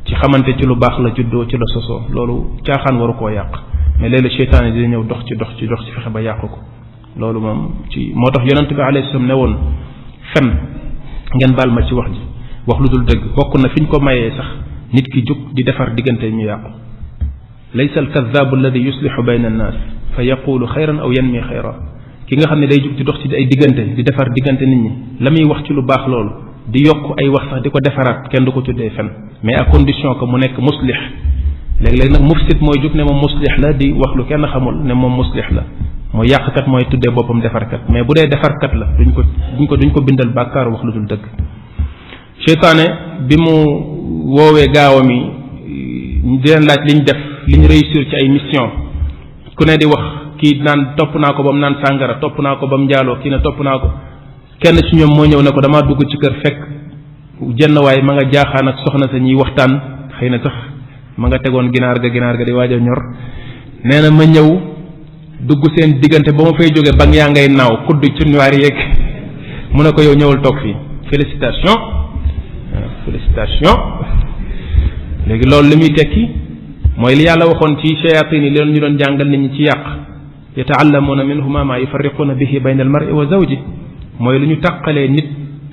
ci xamante ci lu baax la juddoo ci la sosoo loolu caaxaan waru koo yàq mais léeg-léeg seytaane dina ñëw dox ci fexe ba yàq ko loolu moom ci moo tax yonent bi alayhi salaam ne woon fen ngeen baal ma ci wax ji wax lu dul dëgg bokk na fi ñu ko mayee sax nit ki jóg di defar diggante ñu yàqu laysa alkadaabu alladi yuslixu bayna annaas fa yaqulu xayran aw yanmi xayra ki nga xam ne day jóg di dox ci ay diggante di defar diggante nit ñi la muy wax ci lu baax loolu di yokk ay wax sax di ko defaraat kenn du ko tuddee fen mais à condition que mu nekk muslix léeg-léeg nag mufsid mooy jóg ne moom muslix la di wax lu kenn xamul ne moom muslix la mooy yàqkat mooy tuddee boppam defarkat mais bu dee defarkat la duñ ko bindal bàkkaar wax lu dul dëgg seytaane bi mu woowee gaawam yi di leen laaj liñ def liñ réussir ci ay mission ku ne di wax kii naan topp naa ko ba mu naan sàngara topp naa ko ba mu njaaloo kii ne topp naa ko kenn ci ñoom moo ñëw ne ko damaa dugg ci kër fekk jenn waay ma nga jaaxaan ak soxna sa ñuy waxtaan xëy na sax ma nga tegoon ginaar ga di waaj a ñor nee na ma ñëw dugg seen diggante ba ma fay jóge ba yaa ngay naaw kudd ci noir yeeg mu ne ko yow ñëwal toog fii félicitation léegi loolu li muy tekki mooy li yàlla waxoon ci shayatin yi leen ñu doon jàngal nit ñi ci yàq yata'allamuna minhuma ma yufarriquna bihi bayna al-mar'i wa zawji mooy lu ñu tàqalee nit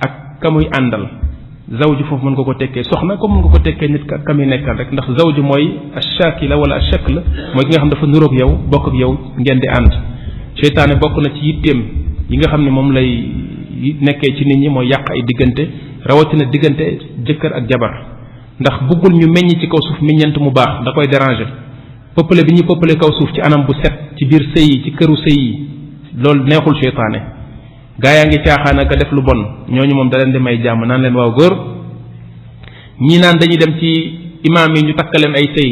ak ka muy àndal zawji foofu mën nga ko tekkee soxna comme mën nga ko tekkee nit ka muy nekkal rek ndax zawji mooy ashakila wala ashakl mooy ki nga xam dafa nuroog yow bokk ak yow ngeen di ànd seytaane bokk na ci yitteem yi nga xam ne moom lay nekkee ci nit ñi mooy yàq ay diggante rawatina diggante jëkkër ak jabar ndax bëggul ñu meññ ci kaw suuf meññeent mu baax da koy déranger peuplé bi ñuy peuplé kaw suuf ci anam bu set ci biir sëy yi ci këru sëy yi loolu neexul seytaane gaa yaa ngi caaxaan ak def lu bon ñooñu moom da leen di may jàmm naan leen waaw góor ñii naan dañuy dem ci imaam yi ñu takk leen ay sëy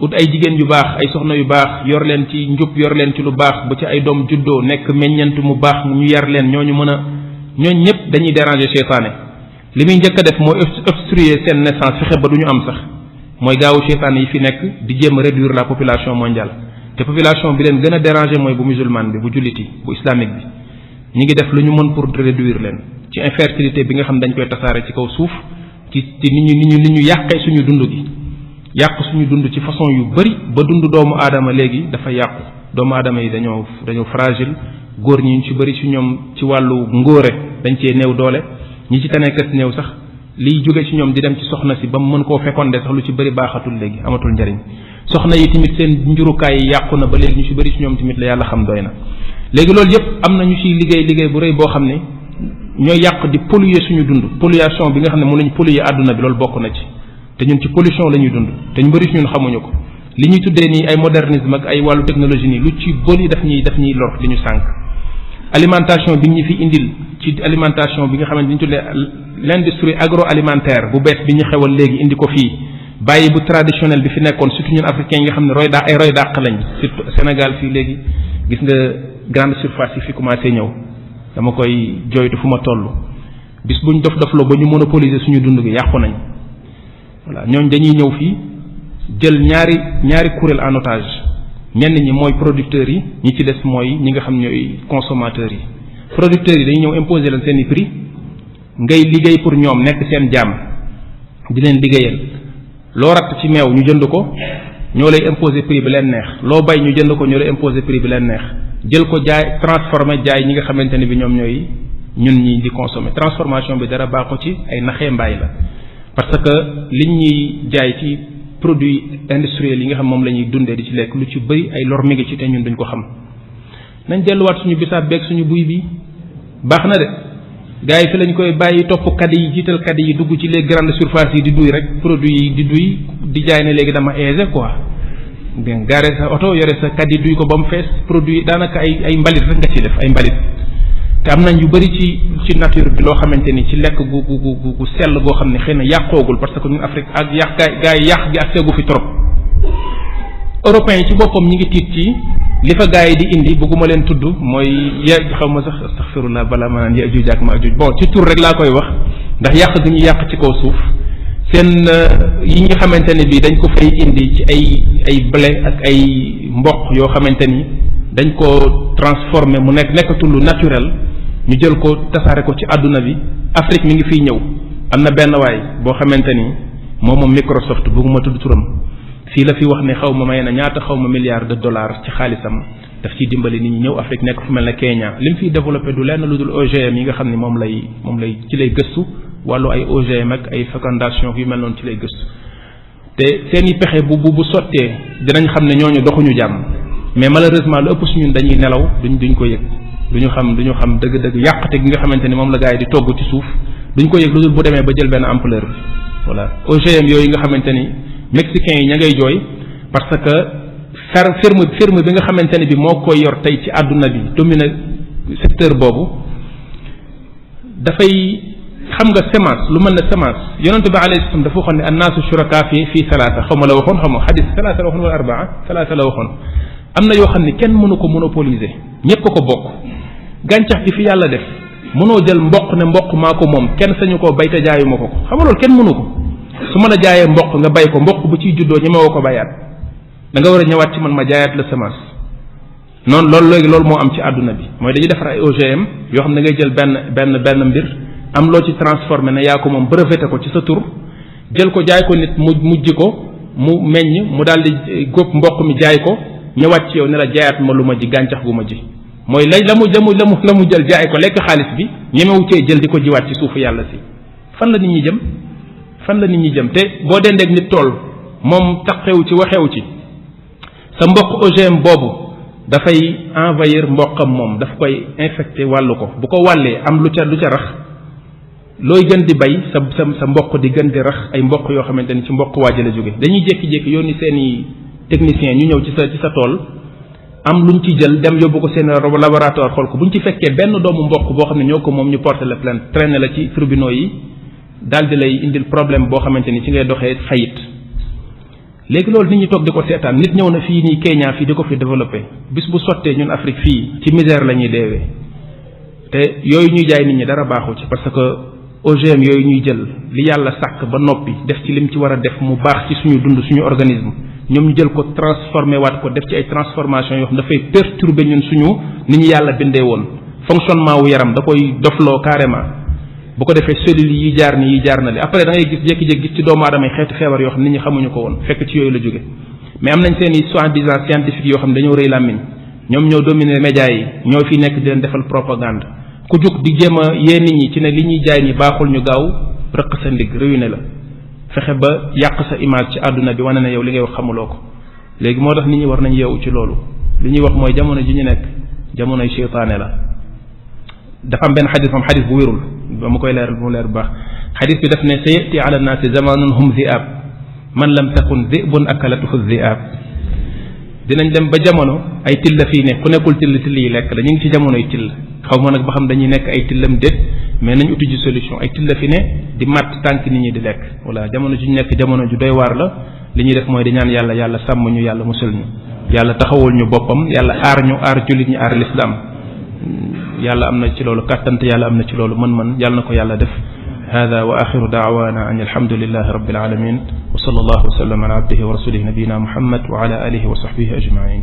ut ay jigéen yu baax ay soxna yu baax yor leen ci njub yor leen ci lu baax ba ci ay doom juddoo nekk meññeent mu baax ñu yar leen ñooñu ñooñu ñëpp dañuy déranger seytaane li muy njëkk a def mooy obstruer seen naissance fexe ba du ñu am sax mooy gaawu seytaane yi fi nekk di jéem a réduire la population mondiale te population bi leen gën a déranger mooy bu musulman bi bu jullit yi bu islamique bi ñi ngi def lu ñu mën pour réduire leen ci infertilité bi nga xam dañ koy tasaare ci kaw suuf ci ni ñu yàqee suñu dund gi yàq suñu dund ci façon yu bari ba dund doomu aadama léegi dafa yàqu doomu aadama yi dañoo fragile góor ñi ñu ci bari ci ñoom ci wàllu ngóore dañ cee néew doole ñi ci taneekas néew sax liy jóge ci ñoom di dem ci soxna si ba mu mën koo fécondé sax lu ci bari baaxatul léegi amatul njariñ soxna yi tamit seen njurukaay yi yàqu na ba léegi ñu ci bari ci ñoom tamit la yàlla xam doy na léegi loolu yépp am na ñu ciy liggéey bu rëy boo xam ne ñooy yàq di polluer suñu dund pollution bi nga xam ne mu lañ polluer àdduna bi loolu bokk na ci te ñun ci pollution la ñuy dund te ñu bari ci ñun xamuñu ko li ñuy tuddee nii ay modernisme ak ay wàllu technologie nii lu ci bëri daf ñuy lor di ñu sànq alimentation bi ñu fi indil ci alimentation bi nga xamante ni ñu tuddee l'industrie agroalimentaire bu bees bi ñu xewal léegi indi ko fii bàyyi bu traditionnel bi fi nekkoon surtout ñun africains yi nga xam ne roy dàq lañ surtout Sénégal fii léegi gis nga grande surface yi fi commencé ñëw dama koy jooytu fu ma toll bis buñ dofloo ba ñu monopoliser suñu dund gi yàqu nañ voilà ñooñ dañuy ñëw fii jël ñaari kuréel en otage ñenn ñi mooy producteurs yi ñi ci des mooy ñi nga xam ñooy consommateurs yi producteurs yi dañuy ñëw imposer leen seen i prix ngay liggéey pour ñoom nekk seen jaam di leen liggéeyal loo ratt ci meew ñu jënd ko ñoo lay imposer prix bi leen neex loo bay ñu jënd ko ñoo lay imposer prix bi leen neex jël ko jaay transformer jaay ñi nga xamante ne bi ñoom ñooy ñun ñi di consommer transformation bi dara baaxu ci ay naxee mbaay la parce que liñ ñuy jaay ci produit industriel yi nga xam moom la ñuy dundee di ci lekk lu ci bëri ay lor mi ngi ci te ñun duñ ko xam nañ delluwaat suñu bisaab beeg suñu buy bi baax na de gars yi fi lañ koy bàyyi topp kadi yi jiital kadi yi dugg ci les grandes surfaces yi di duy rek produit yi di duy di jaay ne léegi dama aisé quoi bien gaare sa oto yore sa kadi duy ko ba mu fees produit daanaka ay mbalit rek nga ciy def ay mbalit te am nañ yu bëri ci nature bi loo xamante ni ci lekk gu sell goo xam ne xëy na yàqoogul parce que ñun Afrique ak gaa yi yàq gi ak seegu fi trop européens yi ci boppam ñi ngi tiit ci li fa gaa yi di indi bëgguma leen tudd mooy xaw ma sax astaghfirullah bala ma naan Yaajuuj ak Maajuuj bon ci tur rek laa koy wax ndax yàq gi ñu yàq ci kaw suuf seen yi nga xamante ne bi dañ ko fay indi ci ay blé ak ay mboq yoo xamante ni dañ ko transformé mu nekkatul lu naturel ñu jël ko tasaare ko ci àdduna bi Afrique mi ngi fiy ñëw am na benn waay boo xamante ni moom Microsoft bëgguma tudd turam fii la fi wax ne xaw ma may na ñaata xaw ma milliards de dollars ci xaalisam daf ciy dimbali nit ñi ñëw Afrique nekk fu mel ne Kenya li mu fiy développé du lenn lu dul OGM yi nga xam ne moom lay ci lay gëstu wàllu ay OGM ak ay fécondation yu mel noonu ci lay gëstu te seen i pexe bu sottee dinañ xam ne ñooñu doxuñu jàmm mais malheureusement lu ëpp suñun dañuy nelaw duñ ko yëg duñu xam dëgg-dëgg yàqate gi nga xamante ni moom la gars yi di togg ci suuf duñ ko yëg lu dul bu demee ba jël benn ampleur bi voilà OGM yooyu nga xamante ni mexicains yi ña ngay jooy parce que firme bi nga xamante ni bi moo koy yor tey ci àdduna bi domine secteur boobu dafay xam nga semence lu mel ne semence yonente bi alayhi salaam dafa waxoon ne annaasu shuraka fii salaata xaw ma la waxoon xam nga xadis salaata la waxoon wala arbaa salaata la waxoon am na yoo xam ne kenn mënu ko monopoliser ñëpp ko bokk gàncax gi fi yàlla def mënoo jël mboq ne mboq maa ko moom kenn sañu koo bay te jaayuma ko xam nga loolu kenn mënu ko su ma la jaayee mboq nga bay ko mboq bu ciy juddoo ñemewoo ko bayaat da nga war a ñëwaat ci man ma jaayaat la semence noonu loolu léegi loolu moo am ci àdduna bi mooy dañuy defar ay OGM yoo xam ne da ngay jël benn mbir am loo ci transformé ne yaa ko moom breveté ko ci sa tur jël ko jaay ko nit mu ji ko mu meññ mu daal di góob mboq mi jaay ko ñëwaat ci yow ne la jaayaat ma lu ma ji gàncax gu ma ji mooy la mu jël jaay ko lekk xaalis bi ñemewu cee jël di ko jiwaat ci suufu yàlla si fan la nit ñi jëm te boo dendeeg nit tool moom taqewu ci waxewu ci sa mboq OGM boobu dafay envahir mboqam moom daf koy infecté wàllu ko bu ko wàllee am lu ca rax looy gën di bay sa mboq di gën di rax ay mboq yoo xamante ni ci mboq waaja la jóge dañuy jékki-jékki yónni seeni technicien ñu ñëw ci sa tool am luñ ci jël dem yóbbu ko seen laboratoire xool ko buñ ci fekkee benn doomu mboq boo xam ne ñoo ko moom ñu porter la plainte traîner la ci tribunaux yi daal di lay indil problème boo xamante ni ci ngay doxee fayit léegi loolu nit ñi toog di ko seetaan nit ñëw na fii nii Kenya fii di ko fi développé bis bu sottee ñun Afrique fii ci misère la ñuy deewee te yooyu ñuy jaay nit ñi dara baaxu ci parce que OGM yooyu ñuy jël li yàlla sàkk ba noppi def ci lim ci war a def mu baax ci suñu dund suñu organisme ñoom ñu jël ko transformé waat ko def ci ay transformation yoo xam dafay perturber ñun suñu ni ñu yàlla bindee woon fonctionnement wu yaram da koy dofloo carrément bu ko defee cellules yi jaar ni yi jaar na li après da ngay gis jékki-jékki gis ci doomu aadama yi xeetu feebar yoo xam nit ñi xamuñu ko woon fekk ci yooyu la jóge mais am nañ seen i soi-disant scientifique yoo xam ne dañoo rëy làmmiñ ñoom ñoo dominer médias yi ñoo fi nekk di leen defal propagande ku jug di jéem a yee nit ñi ci ne li ñuy jaay ni baaxul ñu gaaw rëq sa ndigg ruiné la fexe ba yàq sa image ci àdduna bi wane ne yow li ngay wax xamuloo ko léegi moo tax nit ñi war nañ yeewu ci loolu li ñuy wax mooy jamono ji ñu nekk jamonoy seytaane la dafa am benn xadis moom xadis bu wérul ba ma koy leeral bu mu leer bu baax xadis bi daf ne sa yati ala nnaasi zamanun hum zi'ab man lam takun zibun akalatuhu zi'ab dinañ dem ba jamono ay till fii ne ku nekkul till yi lekk la ñu ngi ci jamonoy till xaw ma nag ba xam dañuy nekk ay tillam déet mais nañ uti ji solution ay till fi ne di matt tànk nit ñi di lekk voilà jamono ju ñu nekk jamono ju doy waar la li ñuy def mooy di ñaan yàlla sàmm ñu yàlla musul ñu yàlla taxawul ñu boppam yàlla aar jullit ñi aar l'islam yàlla am na ci loolu kàttant yàlla am na ci loolu mën-mën yàlla na ko yàlla def hada wa axiru daawana an alhamdulillahi rabbil alamin wa sallallahu wa sallam ala abdihi wa rasulihi nabiyina muhammad wa ala alihi wa sahbihi ajmain